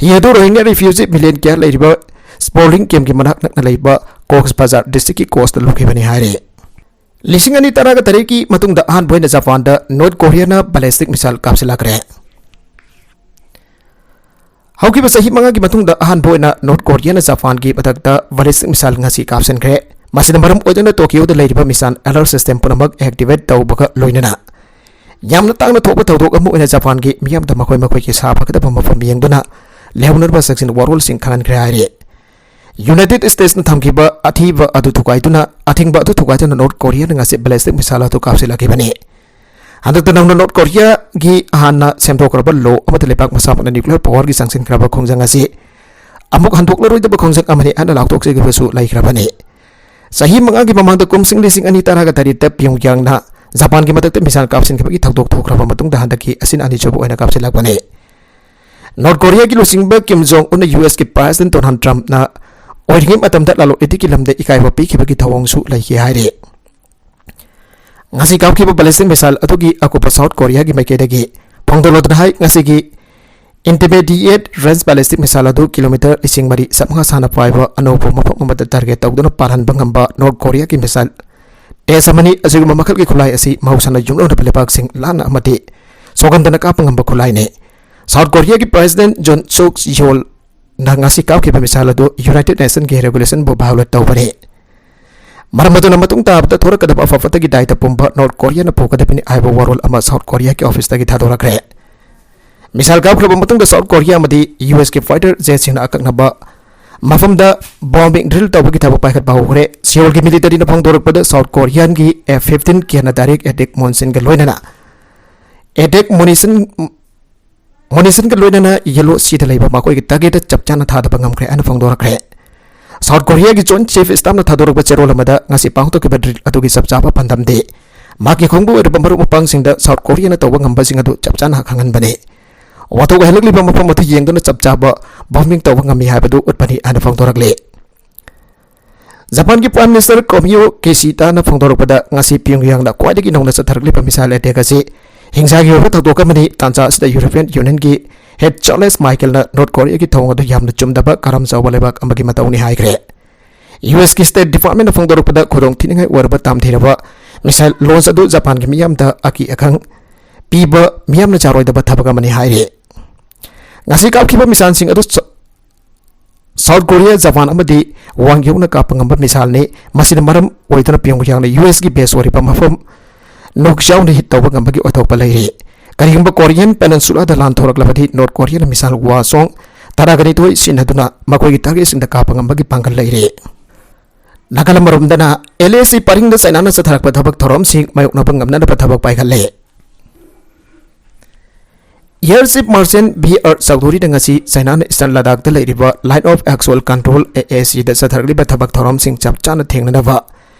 ꯍꯤ ꯑꯗꯨ ꯔꯣꯍꯤꯡꯒ꯭ꯌꯥ refugee million ꯀꯌꯥ ꯂꯩꯔꯤꯕ Sporling Campꯒꯤ ꯃꯅꯥꯛ ꯅꯛꯅ ꯂꯩꯕ Cox's Bazar districtꯀꯤ coastꯇ ꯂꯨꯞꯈꯤꯕꯅꯤ ꯍꯥꯏꯔꯤ꯫ ꯂꯤꯁꯤꯡ ꯑꯅꯤ ꯇꯔꯥꯒ ꯇꯔꯦꯠꯀꯤ ꯃꯇꯨꯡꯗ ꯑꯍꯥꯟꯕ ꯑꯣꯏꯅ ꯖꯄꯥꯟꯗ North Koreaꯅ ballistic missile ꯀꯥꯞꯁꯤꯜꯂꯛꯈ꯭ꯔꯦ꯫ ꯍꯧꯈꯤꯕ ꯆꯍꯤ ꯃꯉꯥꯒꯤ ꯃꯇꯨꯡꯗ ꯑꯍꯥꯟꯕ ꯑꯣꯏꯅ North Koreaꯅ ꯖꯄꯥꯟꯒꯤ ꯃꯊꯛꯇ ballistic missile ꯉꯁꯤ ꯀꯥꯞꯁꯤꯟꯈ꯭ꯔꯦ꯫ ꯃꯁꯤꯅ ꯃꯔꯝ ꯑꯣꯏꯗꯨꯅ Tokyoꯗ ꯂꯩꯔꯤꯕ missile alert system ꯄꯨꯝꯅꯃꯛ activate ꯇꯧꯕꯒ ꯂꯣꯏꯅꯅ ꯌꯥꯝꯅ ꯇꯥꯡꯅ ꯊꯣꯛꯄ ꯊꯧꯗꯣꯛ ꯑꯃ ꯑꯣꯏꯅ ꯖꯄꯥꯟꯒꯤ ꯃꯤꯌꯥꯝꯗ ꯃꯈꯣꯏ ꯃꯈꯣꯏꯒꯤ ꯁꯥ ꯐꯒꯗꯕ ꯃꯐꯝ ꯌꯦꯡꯗꯨꯅ ꯂꯩꯍꯧꯅꯔꯕ ꯆꯦꯛꯁꯤꯟ ꯋꯥꯔꯣꯜꯁꯤꯡ ꯈꯪꯍꯟꯈ꯭ꯔꯦ ꯍꯥꯏꯔꯤ꯫ United Statesꯅ ꯊꯝꯈꯤꯕ ꯑꯊꯤꯕ ꯑꯗꯨ ꯊꯨꯒꯥꯏꯗꯨꯅ, ꯑꯊꯤꯡꯕ ꯑꯗꯨ ꯊꯨꯒꯥꯏꯗꯨꯅ North Koreaꯅ ꯉꯁꯤ ballistic missile ꯑꯗꯨ ꯀꯥꯞꯁꯤꯜꯂꯛꯈꯤꯕꯅꯤ꯫ ꯍꯟꯗꯛꯇ ꯅꯧꯅ North Koreaꯒꯤ ꯍꯥꯟꯅ ꯁꯦꯝꯗꯣꯛꯈ꯭ꯔꯕ law ꯑꯃꯗ ꯂꯩꯕꯥꯛ ꯃꯁꯥꯃꯛꯅ nuclear powerꯒꯤ ꯆꯪꯁꯤꯟꯈ꯭ꯔꯕ ꯈꯣꯡꯖꯪ ꯑꯁꯤ ꯑꯃꯨꯛ ꯍꯟꯗꯣꯛꯂꯔꯣꯏꯗꯕ ꯈꯣꯡꯖꯪ ꯑꯃꯅꯤ ꯍꯥꯏꯅ ꯂꯥꯎꯊꯣꯛꯆꯈꯤꯕꯁꯨ ꯂꯩꯈ꯭ꯔꯕꯅꯤ꯫ ꯆꯍꯤ ꯃꯉꯥꯒꯤ ꯃꯃꯥꯡꯗ ꯀꯨꯝꯁꯤꯡ ꯂꯤꯁꯤꯡ ꯑꯅꯤ ꯇꯔꯥꯒ ꯇꯔꯦꯠꯇ Pyongyangꯅ ꯖꯄꯥꯟꯒꯤ ꯃꯊꯛꯇ missile ꯀꯥꯞꯁꯤꯟꯈꯤꯕꯒꯤ ꯊꯧꯗꯣꯛ ꯊꯣꯛꯈ꯭ꯔꯕ ꯃꯇꯨꯡꯗ ꯍꯟꯗꯛꯀꯤ ꯑꯁꯤꯅ ꯑꯅꯤꯁꯨꯕ ꯑꯣꯏꯅ ꯀꯥꯞꯁꯤꯜꯂꯛꯄꯅꯤ꯫ North Koreaꯒꯤ ꯂꯨꯆꯤꯡꯕ Kim Jong Unꯅ USꯀꯤ President Donald Trumpꯅ ꯑꯣꯏꯔꯤꯉꯩ ꯃꯇꯝꯗ ꯂꯂꯣꯟ ꯏꯇꯤꯛꯀꯤ ꯂꯝꯗ ꯏꯀꯥꯏꯕ ꯄꯤꯈꯤꯕꯒꯤ ꯊꯧꯑꯣꯡꯁꯨ ꯂꯩꯈꯤ ꯍꯥꯏꯔꯤ꯫ ꯉꯁꯤ ꯀꯥꯞꯈꯤꯕ ballistic missile ꯑꯗꯨꯒꯤ ꯑꯀꯨꯞꯄ South Koreaꯒꯤ ꯃꯥꯏꯀꯩꯗꯒꯤ ꯐꯣꯡꯗꯣꯛꯂꯗꯨꯅ ꯍꯥꯏ, ꯉꯁꯤꯒꯤ intermediate range ballistic missile ꯑꯗꯨ kilometre ꯂꯤꯁꯤꯡ ꯃꯔꯤ ꯆꯥꯝꯃꯉꯥ ꯁꯥꯡꯅ ꯄꯥꯏꯕ ꯑꯅꯧꯕ ꯃꯐꯝ ꯑꯃꯗ target ꯇꯧꯗꯨꯅ ꯄꯥꯜꯍꯟꯕ ꯉꯝꯕ North Koreaꯒꯤ missile test ꯑꯃꯅꯤ꯫ ꯑꯁꯤꯒꯨꯝꯕ ꯃꯈꯜꯒꯤ ꯈꯨꯠꯂꯥꯏ ꯑꯁꯤ ꯃꯍꯧꯁꯥꯅ ꯌꯨꯝꯂꯣꯟꯅꯕ ꯂꯩꯕꯥꯛꯁꯤꯡ ꯂꯥꯟꯅ ꯑꯃꯗꯤ ꯁꯣꯛꯍꯟꯗꯅ ꯀꯥꯞꯄ ꯉꯝꯕ ꯈꯨꯠꯂꯥꯏꯅꯤ꯫ South Koreaꯒꯤ President Yoon Suk Yeol ꯅ ꯉꯁꯤ ꯀꯥꯞꯈꯤꯕ missile ꯑꯗꯨ United Nationꯒꯤ regulationꯕꯨ violate ꯇꯧꯕꯅꯤ꯫ ꯃꯔꯝ ꯑꯗꯨꯅ ꯃꯇꯨꯡ ꯇꯥꯕꯗ ꯊꯣꯔꯛꯀꯗꯕ ꯑꯐ ꯐꯠꯇꯒꯤ ꯗꯥꯏꯇ ꯄꯨꯝꯕ North Koreaꯅ ꯄꯨꯒꯗꯕꯅꯤ ꯍꯥꯏꯕ ꯋꯥꯔꯣꯜ ꯑꯃ South Koreaꯒꯤ officeꯇꯒꯤ ꯊꯥꯗꯣꯔꯛꯈ꯭ꯔꯦ꯫ Missile ꯀꯥꯞꯈ꯭ꯔꯕ ꯃꯇꯨꯡꯗ South Korea ꯑꯃꯗꯤ U S ꯀꯤ fighter jetꯁꯤꯡꯅ ꯑꯀꯛꯅꯕ ꯃꯐꯝꯗ bombing drill ꯇꯧꯕꯒꯤ ꯊꯕꯛ ꯄꯥꯏꯈꯠꯄ ꯍꯧꯈ꯭ꯔꯦ꯫ Seoulꯒꯤ militaryꯅ ꯐꯣꯡꯗꯣꯔꯛꯄꯗ South Koreaꯒꯤ F fifteen ꯀꯤꯅ direct attack munitionꯒ ꯂꯣꯏꯅꯅ attack munition munitionꯒ ꯂꯣꯏꯅꯅ Yellow Seaꯗ ꯂꯩꯕ ꯃꯈꯣꯏꯒꯤ targetꯇ ꯆꯞ ꯆꯥꯅ ꯊꯥꯗꯕ ꯉꯝꯈ꯭ꯔꯦ ꯍꯥꯏꯅ ꯐꯣꯡꯗꯣꯔꯛꯈ꯭ꯔꯦ꯫ South Koreaꯒꯤ Joint Chief Staffꯅ ꯊꯥꯗꯣꯔꯛꯄ ꯆꯦꯔꯣꯜ ꯑꯃꯗ ꯉꯁꯤ ꯄꯥꯡꯊꯣꯛꯈꯤꯕ drill ꯑꯗꯨꯒꯤ ꯆꯞ ꯆꯥꯕ ꯄꯥꯟꯗꯝꯗꯤ ꯃꯍꯥꯛꯀꯤ ꯈꯣꯡꯕꯨ ꯑꯣꯏꯔꯕ ꯃꯔꯨꯞ ꯃꯄꯥꯡꯁꯤꯡꯗ South Koreaꯅ ꯇꯧꯕ ꯉꯝꯕꯁꯤꯡ ꯑꯗꯨ ꯆꯞ ꯆꯥꯅ ꯈꯪꯍꯟꯕꯅꯤ꯫ ꯋꯥꯊꯣꯛ ꯑꯣꯏꯍꯜꯂꯛꯂꯤꯕ ꯃꯐꯝ ꯑꯗꯨ ꯌꯦꯡꯗꯨꯅ ꯆꯞ ꯆꯥꯕ bombing ꯇꯧꯕ ꯉꯝꯃꯤ ꯍꯥꯏꯕꯗꯨ ꯎꯠꯄꯅꯤ ꯍꯥꯏꯅ ꯐꯣꯡꯗꯣꯔꯛꯂꯤ꯫ ꯖꯄꯥꯟꯒꯤ Prime Minister Fumio Kishidana ꯐꯣꯡꯗꯣꯔꯛꯄꯗ ꯉꯁꯤ Pyongyangꯅ ꯈ꯭ꯋꯥꯏꯗꯒꯤ ꯅꯧꯅ ꯆꯠꯊꯔꯛꯂꯤꯕ missile attack ꯑꯁꯤ ꯍꯤꯡꯁꯥꯒꯤ ꯑꯣꯏꯕ ꯊꯧꯗꯣꯛ ꯑꯃꯅꯤ꯫ ꯇꯥꯟꯖꯥ ꯑꯁꯤꯗ European Unionꯒꯤ head Charles Michelꯅ North Koreaꯒꯤ ꯊꯧꯑꯣꯡ ꯑꯗꯨ ꯌꯥꯝꯅ ꯆꯨꯝꯗꯕ ꯀꯔꯝ ꯆꯥꯎꯕ ꯂꯩꯕꯥꯛ ꯑꯃꯒꯤ ꯃꯇꯧꯅꯤ ꯍꯥꯏꯈ꯭ꯔꯦ꯫ U S ꯀꯤ State Departmentꯅ ꯐꯣꯡꯗꯣꯔꯛꯄꯗ ꯈꯨꯗꯣꯡ ꯊꯤꯅꯤꯡꯉꯥꯏ ꯑꯣꯏꯔꯕ ꯇꯥꯝꯊꯤꯔꯕ missile launch ꯑꯗꯨ ꯖꯄꯥꯟꯒꯤ ꯃꯤꯌꯥꯝꯗ ꯑꯀꯤ ꯑꯈꯪ ꯄꯤꯕ ꯃꯤꯌꯥꯝꯅ ꯆꯥꯔꯣꯏꯗꯕ ꯊꯕꯛ ꯑꯃꯅꯤ ꯍꯥꯏꯔꯤ꯫ ꯉꯁꯤ ꯀꯥꯞꯈꯤꯕ missileꯁꯤꯡ ꯑꯗꯨ ꯁ-, South Korea, ꯖꯄꯥꯟ ꯑꯃꯗꯤ ꯋꯥꯡ ꯌꯧꯅ ꯀꯥꯞꯄ ꯉꯝꯕ missileꯅꯤ꯫ ꯃꯁꯤꯅ ꯃꯔꯝ ꯑꯣꯏꯗꯨꯅ Pyongyangꯅ U S ꯀꯤ base ꯑꯣꯏꯔꯤꯕ ꯃꯐꯝ ꯅꯣꯛ ꯌꯥꯎꯅ hit ꯇꯧꯕ ꯉꯝꯕꯒꯤ ꯑꯣꯏꯊꯣꯛꯄ ꯂꯩꯔꯤ꯫ ꯀꯔꯤꯒꯨꯝꯕ Korean Peninsulaꯗ ꯂꯥꯟ ꯊꯣꯔꯛꯂꯕꯗꯤ North Koreaꯅ missile ꯋꯥꯁꯣꯡ ꯇꯔꯥꯒ ꯅꯤꯊꯣꯏ ꯁꯤꯖꯤꯟꯅꯗꯨꯅ ꯃꯈꯣꯏꯒꯤ targetꯁꯤꯡꯗ ꯀꯥꯞꯄ ꯉꯝꯕꯒꯤ ꯄꯥꯡꯒꯜ ꯂꯩꯔꯤ꯫ ꯅꯥꯒꯥꯂꯝ ꯑꯃꯔꯣꯝꯗꯅ L A C ꯄꯔꯤꯡꯗ ꯆꯩꯅꯥꯅ ꯆꯠꯊꯔꯛꯄ ꯊꯕꯛ ꯊꯧꯔꯝꯁꯤꯡ ꯃꯥꯌꯣꯛꯅꯕ ꯉꯝꯅꯅꯕ ꯊꯕꯛ ꯄꯥꯏꯈꯠꯂꯦ꯫ Air Chief Marshal B R ꯆꯧꯙꯨꯔꯤꯅ ꯉꯁꯤ ꯆꯩꯅꯥꯅ Eastern ꯂꯗꯥꯈꯇ ꯂꯩꯔꯤꯕ Line of Actual Control, A A Cꯗ ꯆꯠꯊꯔꯛꯂꯤꯕ ꯊꯕꯛ ꯊꯧꯔꯝꯁꯤꯡ ꯆꯞ ꯆꯥꯅ ꯊꯦꯡꯅꯅꯕ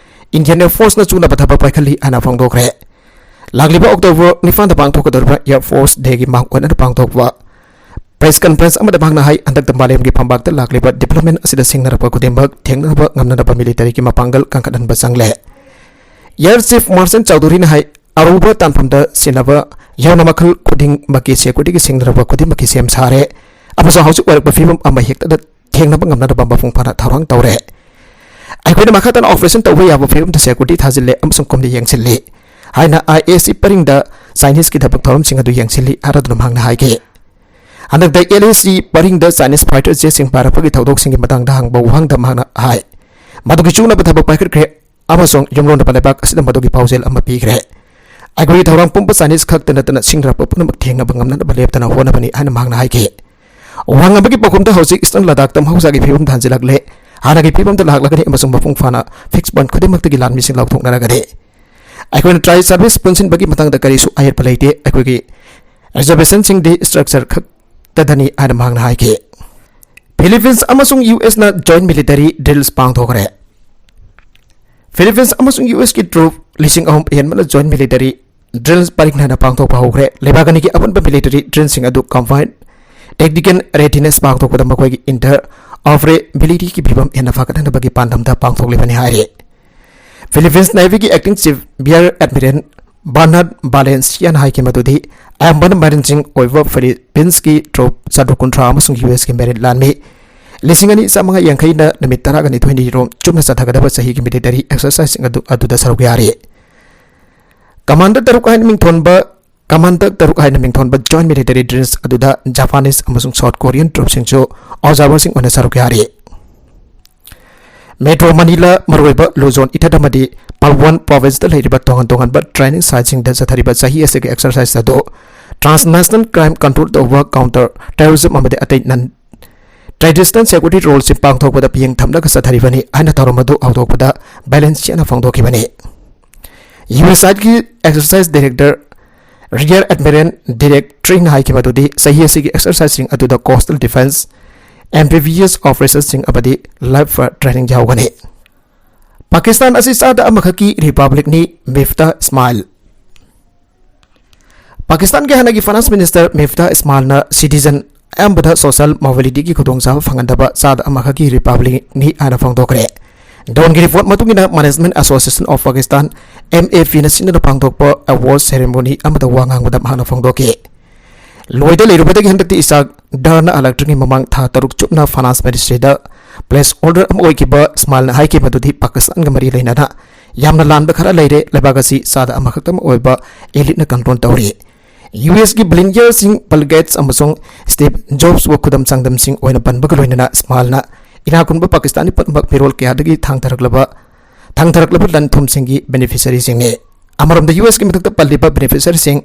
Indian Air Forceꯅ ꯆꯨꯅꯕ ꯊꯕꯛ ꯄꯥꯏꯈꯠꯂꯤ ꯍꯥꯏꯅ ꯐꯣꯡꯗꯣꯛꯈ꯭ꯔꯦ꯫ ꯂꯥꯛꯂꯤꯕ October ꯅꯤꯄꯥꯟꯗ ꯄꯥꯡꯊꯣꯛꯀꯗꯧꯔꯤꯕ Air Force Dayꯒꯤ ꯃꯥꯡ ꯑꯣꯏꯅꯅ ꯄꯥꯡꯊꯣꯛꯄ press conference ꯑꯃꯗ ꯃꯍꯥꯛꯅ ꯍꯥꯏ, ꯍꯟꯗꯛꯇ ꯃꯥꯂꯦꯝꯒꯤ ꯐꯝꯄꯥꯛꯇ ꯂꯥꯛꯂꯤꯕ development ꯑꯁꯤꯗ ꯁꯤꯡꯅꯔꯛꯄ ꯈꯨꯗꯤꯡꯃꯛ ꯊꯦꯡꯅꯅꯕ ꯉꯝꯅꯅꯕ militaryꯒꯤ ꯃꯄꯥꯡꯒꯜ ꯀꯟꯈꯠꯍꯟꯕ ꯆꯪꯂꯦ꯫ Air Chief Marshal ꯆꯧꯙꯨꯔꯤꯅ ꯍꯥꯏ, ꯑꯔꯨꯕ ꯇꯥꯟꯐꯝꯗ ꯁꯤꯟꯅꯕ ꯌꯥꯎꯅ ꯃꯈꯜ ꯈꯨꯗꯤꯡꯃꯛꯀꯤ securityꯒꯤ ꯁꯤꯡꯅꯔꯛꯄ ꯈꯨꯗꯤꯡꯃꯛꯀꯤ ꯁꯦꯝ ꯁꯥꯔꯦ ꯑꯃꯁꯨꯡ ꯍꯧꯖꯤꯛ ꯑꯣꯏꯔꯛꯄ ꯐꯤꯕꯝ ꯑꯃ ꯍꯦꯛꯇꯗ ꯊꯦꯡꯅꯕ ꯉꯝꯅꯅꯕ ꯃꯄꯨꯡ ꯐꯥꯅ ꯊꯧꯔꯥꯡ ꯇꯧꯔꯦ꯫ ꯑꯩꯈꯣꯏꯅ ꯃꯈꯥ ꯇꯥꯅ operation ꯇꯧꯕ ꯌꯥꯕ ꯐꯤꯕꯝꯗ security ꯊꯥꯖꯤꯜꯂꯦ ꯑꯃꯁꯨꯡ ꯀꯨꯝꯅ ꯌꯦꯡꯁꯤꯜꯂꯤ ꯍꯥꯏꯅ I A C ꯄꯔꯤꯡꯗ Chineseꯀꯤ ꯊꯕꯛ ꯊꯧꯔꯝꯁꯤꯡ ꯑꯗꯨ ꯌꯦꯡꯁꯤꯜꯂꯤ ꯍꯥꯏꯔꯗꯨꯅ ꯃꯍꯥꯛꯅ ꯍꯥꯏꯈꯤ꯫ ꯍꯟꯗꯛꯇ L A C ꯄꯔꯤꯡꯗ Chinese fighter jetꯁꯤꯡ ꯄꯥꯏꯔꯛꯄꯒꯤ ꯊꯧꯗꯣꯛꯁꯤꯡꯒꯤ ꯃꯇꯥꯡꯗ ꯍꯪꯕ ꯋꯥꯍꯪꯗ ꯃꯍꯥꯛꯅ ꯍꯥꯏ, ꯃꯗꯨꯒꯤ ꯆꯨꯅꯕ ꯊꯕꯛ ꯄꯥꯏꯈꯠꯈ꯭ꯔꯦ ꯑꯃꯁꯨꯡ ꯌꯨꯝꯂꯣꯟꯅꯕ ꯂꯩꯕꯥꯛ ꯑꯁꯤꯗ ꯃꯗꯨꯒꯤ ꯄꯥꯎꯖꯦꯜ ꯑꯃ ꯄꯤꯈ꯭ꯔꯦ꯫ ꯑꯩꯈꯣꯏꯒꯤ ꯊꯧꯔꯥꯡ ꯄꯨꯝꯕ ꯆꯥꯏꯅꯤꯁ ꯈꯛꯇ ꯅꯠꯇꯅ ꯁꯤꯡꯅꯔꯛꯄ ꯄꯨꯝꯅꯃꯛ ꯊꯦꯡꯅꯕ ꯉꯝꯅꯅꯕ ꯂꯦꯞꯇꯅ ꯍꯣꯠꯅꯕꯅꯤ ꯍꯥꯏꯅ ꯃꯍꯥꯛꯅ ꯍꯥꯏꯈꯤ꯫ ꯋꯥ ꯉꯥꯡꯕꯒꯤ ꯄꯥꯎꯈꯨꯝꯗ ꯍꯧꯖꯤꯛ ꯏꯁꯇꯔꯟ ꯂꯗꯥꯈꯇ ꯃꯍꯧꯁꯥꯒꯤ ꯐꯤꯕꯝꯗ ꯍꯟꯖꯤꯜꯂꯛꯂꯦ, ꯍꯥꯟꯅꯒꯤ ꯐꯤꯕꯝꯗ ꯂꯥꯛꯂꯒꯅꯤ ꯑꯃꯁꯨꯡ ꯃꯄꯨꯡ ꯐꯥꯅ ꯐꯤꯛꯁ ꯄꯣꯏꯟꯠ ꯈꯨꯗꯤꯡꯃꯛꯇꯒꯤ ꯂꯥꯟꯃꯤꯁꯤꯡ ꯂꯥꯎꯊꯣꯛꯅꯔꯒꯅꯤ꯫ ꯑꯩꯈꯣꯏꯅ ꯇ꯭ꯔꯥꯏ ꯁꯔꯚꯤꯁ ꯄꯨꯟꯁꯤꯟꯕꯒꯤ ꯃꯇꯥꯡꯗ ꯀꯔꯤꯁꯨ ꯑꯍꯦꯠꯄ ꯂꯩꯇꯦ꯫ ꯑꯩꯈꯣꯏꯒꯤ ꯔꯤꯖꯔꯕꯦꯁꯟꯁꯤꯡꯗꯤ ꯁ꯭ꯇ꯭ꯔꯛꯆꯔ ꯈꯛꯇꯗꯅꯤ ꯍꯥꯏꯅ ꯃꯍꯥꯛꯅ ꯍꯥꯏꯈꯤ꯫ ꯐꯤꯂꯤꯄꯤꯟꯁ ꯑꯃꯁꯨꯡ ꯌꯨ ꯑꯦꯁꯅ ꯖꯣꯏꯟꯠ ꯃꯤꯂꯤꯇꯔꯤ ꯗ꯭ꯔꯤꯜꯁ ꯄꯥꯡꯊꯣꯛꯈ꯭ꯔꯦ꯫ ꯐꯤꯂꯤꯄꯤꯟꯁ ꯑꯃꯁꯨꯡ ꯌꯨ ꯑꯦꯁꯀꯤ ꯇ꯭ꯔꯨꯞ ꯂꯤꯁꯤꯡ ꯑꯍꯨꯝ ꯍꯦꯟꯕꯅ ꯖꯣꯏꯟꯠ ꯃꯤꯂꯤꯇꯔꯤ ꯗ꯭ꯔꯤꯜꯁ ꯄꯔꯤꯡ ꯅꯥꯏꯅ ꯄꯥꯡꯊꯣꯛꯄ ꯍꯧꯈ꯭ꯔꯦ꯫ ꯂꯩꯕꯥꯛ ꯑꯅꯤꯒꯤ ꯑꯄꯨꯟꯕ ꯃꯤꯂꯤꯇꯔꯤ ꯗ꯭ꯔꯤꯜꯁꯤꯡ ꯑꯗꯨ ꯀꯝꯕꯥꯏꯟ ꯇꯦꯛꯇꯤꯀꯦꯜ ꯔꯦꯗꯤꯅꯦꯁ ꯄꯥꯡꯊꯣꯛꯄꯗ ꯃꯈꯣꯏꯒꯤ ꯏꯟꯇꯔ ꯑꯣꯄꯔꯦꯕꯤꯂꯤꯇꯤꯒꯤ ꯐꯤꯕꯝ ꯍꯦꯟꯅ ꯐꯒꯠꯍꯟꯅꯕꯒꯤ ꯄꯥꯟꯗꯝꯗ ꯄꯥꯡꯊꯣꯛꯂꯤꯕꯅꯤ ꯍꯥꯏꯔꯤ꯫ ꯐꯤꯂꯤꯄꯤꯟꯁ ꯅꯦꯚꯤꯒꯤ ꯑꯦꯛꯇꯤꯡ ꯆꯤꯐ ꯔꯤꯌꯔ ꯑꯦꯗꯃꯤꯔꯦꯜ ꯕꯔꯅꯥꯔꯗ ꯕꯥꯂꯦꯟꯁꯤꯌꯥꯅ ꯍꯥꯏꯈꯤ ꯃꯗꯨꯗꯤ ꯑꯌꯥꯝꯕꯅ ꯃꯔꯤꯟꯁꯤꯡ ꯑꯣꯏꯕ ꯐꯤꯂꯤꯄꯤꯟꯁꯀꯤ ꯇ꯭ꯔꯨꯞ ꯆꯥꯇ꯭ꯔꯨꯛ ꯀꯨꯟꯊ꯭ꯔꯥ ꯑꯃꯁꯨꯡ ꯌꯨ ꯑꯦꯁꯀꯤ ꯃꯦꯔꯤꯟ ꯂꯥꯟꯃꯤ ꯂꯤꯁꯤꯡ ꯑꯅꯤ ꯆꯥꯃꯉꯥ ꯌꯥꯡꯈꯩꯅ ꯅꯨꯃꯤꯠ ꯇꯔꯥꯒ ꯅꯤꯊꯣꯏꯅꯤ ꯔꯣꯝ ꯆꯨꯞꯅ ꯆꯠꯊꯒꯗꯕ ꯆꯍꯤꯒꯤ ꯃꯤꯂꯤꯇꯔꯤ ꯑꯦꯛꯁꯔꯁꯥꯏꯖꯁꯤꯡ ꯑꯗꯨ, ꯑꯗꯨꯗ ꯁꯔꯨꯛ ꯌꯥꯔꯤ꯫ ꯀꯃꯥꯟꯗꯔ ꯇꯔꯨꯛ ꯍꯥꯏꯅ ꯃꯤꯡꯊꯣꯟꯕ, ꯀꯃꯥꯟꯗꯔ ꯇꯔꯨꯛ ꯍꯥꯏꯅ ꯃꯤꯡꯊꯣꯟꯕ ꯖꯣꯏꯟꯠ ꯃꯤꯂꯤꯇꯔꯤ ꯗ꯭ꯔꯤꯜꯁ ꯑꯗꯨꯗ ꯖꯄꯥꯅꯤꯁ ꯑꯃꯁꯨꯡ ꯁꯥꯎꯠ ꯀꯣꯔꯤꯌꯟ ꯇ꯭ꯔꯨꯞꯁꯤꯡꯁꯨ ꯑꯣꯕꯖꯥꯔꯚꯔꯁꯤꯡ ꯑꯣꯏꯅ ꯁꯔꯨꯛ ꯌꯥꯔꯤ꯫ ꯃꯦꯇ꯭ꯔꯣ ꯃꯅꯤꯂꯥ ꯃꯔꯨꯑꯣꯏꯕ ꯂꯨꯖꯣꯟ ꯏꯊꯠ ꯑꯃꯗꯤ ꯄꯥꯜꯋꯟ ꯄ꯭ꯔꯣꯚꯤꯟꯁꯇ ꯂꯩꯔꯤꯕ ꯇꯣꯉꯥꯟ ꯇꯣꯉꯥꯟꯕ ꯇ꯭ꯔꯦꯅꯤꯡ ꯁꯥꯏꯠꯁꯤꯡꯗ ꯆꯠꯊꯔꯤꯕ ꯆꯍꯤ ꯑꯁꯤꯒꯤ ꯑꯦꯛꯁꯔꯁꯥꯏꯖ ꯑꯗꯨ ꯇ꯭ꯔꯥꯟꯁꯅꯦꯁꯅꯦꯜ ꯀ꯭ꯔꯥꯏꯝ ꯀꯟꯇ꯭ꯔꯣꯜ ꯇꯧꯕ, ꯀꯥꯎꯟꯇꯔ ꯇꯦꯔꯣꯔꯤꯖꯝ ꯑꯃꯗꯤ ꯑꯇꯩ ꯅꯟ ꯇ꯭ꯔꯦꯗꯤꯁꯅꯦꯜ ꯁꯦꯀ꯭ꯌꯨꯔꯤꯇꯤ ꯔꯣꯜꯁꯤꯡ ꯄꯥꯡꯊꯣꯛꯄꯗ ꯃꯤꯠꯌꯦꯡ ꯊꯝꯂꯒ ꯆꯠꯊꯔꯤꯕꯅꯤ ꯍꯥꯏꯅ ꯊꯧꯔꯝ ꯑꯗꯨ ꯍꯧꯗꯣꯛꯄꯗ ꯕꯦꯂꯦꯟꯁꯤꯌꯥꯅ ꯐꯣꯡꯗꯣꯛꯈꯤꯕꯅꯤ꯫ ꯌꯨ ꯑꯦꯁ ꯑꯥꯏꯒꯤ ꯑꯦꯛꯁꯔꯁꯥꯏꯖ ꯗꯥꯏꯔꯦꯛꯇꯔ ꯔꯤꯌꯔ ꯑꯦꯗꯃꯤꯔꯦꯜ ꯗꯤꯔꯦꯛ ꯇ꯭ꯔꯤꯡꯅ ꯍꯥꯏꯈꯤ ꯃꯗꯨꯗꯤ ꯆꯍꯤ ꯑꯁꯤꯒꯤ ꯑꯦꯛꯁꯔꯁꯥꯏꯖꯁꯤꯡ ꯑꯗꯨꯗ ꯀꯣꯁꯇꯦꯜ ꯗꯤꯐꯦꯟꯁ, ꯑꯦꯝꯐꯤꯕꯤꯌꯁ ꯑꯣꯄꯔꯦꯁꯟꯁꯤꯡ ꯑꯃꯗꯤ ꯂꯥꯏꯐ ꯇ꯭ꯔꯦꯅꯤꯡ ꯌꯥꯎꯒꯅꯤ꯫ ꯄꯥꯀꯤꯁꯇꯥꯟ ꯑꯁꯤ ꯆꯥꯗ ꯑꯃꯈꯛꯀꯤ ꯔꯤꯄꯕ꯭ꯂꯤꯛꯅꯤ, ꯃꯤꯐꯇꯥ ꯏꯁꯃꯥꯏꯜ꯫ ꯄꯥꯀꯤꯁꯇꯥꯟꯒꯤ ꯍꯥꯟꯅꯒꯤ ꯐꯥꯏꯅꯥꯟꯁ ꯃꯤꯅꯤꯁꯇꯔ ꯃꯤꯐꯇꯥ ꯏꯁꯃꯥꯏꯜꯅ ꯁꯤꯇꯤꯖꯟ ꯑꯌꯥꯝꯕꯗ ꯁꯣꯁꯤꯌꯦꯜ ꯃꯣꯕꯤꯂꯤꯇꯤꯒꯤ ꯈꯨꯗꯣꯡꯆꯥꯕ ꯐꯪꯍꯟꯗꯕ ꯆꯥꯗ ꯑꯃꯈꯛꯀꯤ ꯔꯤꯄꯕ꯭ꯂꯤꯛꯅꯤ ꯍꯥꯏꯅ ꯐꯣꯡꯗꯣꯛꯈ꯭ꯔꯦ꯫ ꯗꯣꯟꯒꯤ ꯔꯤꯄꯣꯔꯠ ꯃꯇꯨꯡ ꯏꯟꯅ, management association of Pakistan, M A ꯄꯤꯅ ꯁꯤꯟꯗꯨꯅ ꯄꯥꯡꯊꯣꯛꯄ ꯑꯦꯋꯥꯔꯗ ꯁꯦꯔꯦꯃꯣꯅꯤ ꯑꯃꯗ ꯋꯥ ꯉꯥꯡꯕꯗ ꯃꯍꯥꯛꯅ ꯐꯣꯡꯗꯣꯛꯈꯤ꯫ ꯂꯣꯏꯗ ꯂꯩꯔꯨꯕꯗꯒꯤ ꯍꯟꯗꯛꯇꯤ ꯏꯁꯥꯛ ꯗꯥꯔꯅ ꯏꯂꯦꯛꯇ꯭ꯔꯤꯛꯀꯤ ꯃꯃꯥꯡ ꯊꯥ ꯇꯔꯨꯛ ꯆꯨꯞꯅ ꯐꯥꯏꯅꯥꯟꯁ ꯃꯤꯅꯤꯁꯇ꯭ꯔꯤꯗ ꯄ꯭ꯂꯦꯁ ꯍꯣꯜꯗꯔ ꯑꯃ ꯑꯣꯏꯈꯤꯕ ꯏꯁꯃꯥꯏꯜꯅ ꯍꯥꯏꯈꯤ ꯃꯗꯨꯗꯤ ꯄꯥꯀꯤꯁꯇꯥꯟꯒ ꯃꯔꯤ ꯂꯩꯅꯅ ꯌꯥꯝꯅ ꯂꯥꯟꯕ ꯈꯔ ꯂꯩꯔꯦ, ꯂꯩꯕꯥꯛ ꯑꯁꯤ ꯆꯥꯗ ꯑꯃꯈꯛꯇꯃꯛ ꯑꯣꯏꯕ ꯏꯂꯤꯠꯅ ꯀꯟꯇ꯭ꯔꯣꯜ ꯇꯧꯔꯤ꯫ ꯌꯨ ꯑꯦꯁꯀꯤ ꯕꯤꯂꯤꯌꯅꯤꯌꯔꯁꯤꯡ ꯕꯤꯜ ꯒꯦꯠꯁ ꯑꯃꯁꯨꯡ ꯁ꯭ꯇꯤꯚ ꯖꯣꯕꯁꯄꯨ ꯈꯨꯗꯝ ꯆꯥꯡꯗꯝꯁꯤꯡ ꯑꯣꯏꯅ ꯄꯟꯕꯒ ꯂꯣꯏꯅꯅ ꯏꯁꯃꯥꯏꯜꯅ ꯏꯅꯥꯛ ꯈꯨꯟꯕ ꯄꯥꯀꯤꯁꯇꯥꯅꯤ ꯄꯨꯝꯅꯃꯛ ꯃꯤꯔꯣꯜ ꯀꯌꯥꯗꯒꯤ ꯊꯥꯡꯊꯔꯛꯂꯕ, ꯊꯥꯡꯊꯔꯛꯂꯕ ꯂꯟ ꯊꯨꯝꯁꯤꯡꯒꯤ ꯕꯦꯅꯤꯐꯤꯁꯔꯤꯁꯤꯡꯅꯤ꯫ ꯑꯃꯔꯣꯝꯗ, ꯌꯨ ꯑꯦꯁꯀꯤ ꯃꯊꯛꯇ ꯄꯜꯂꯤꯕ ꯕꯦꯅꯤꯐꯤꯁꯤꯌꯔꯤꯁꯤꯡ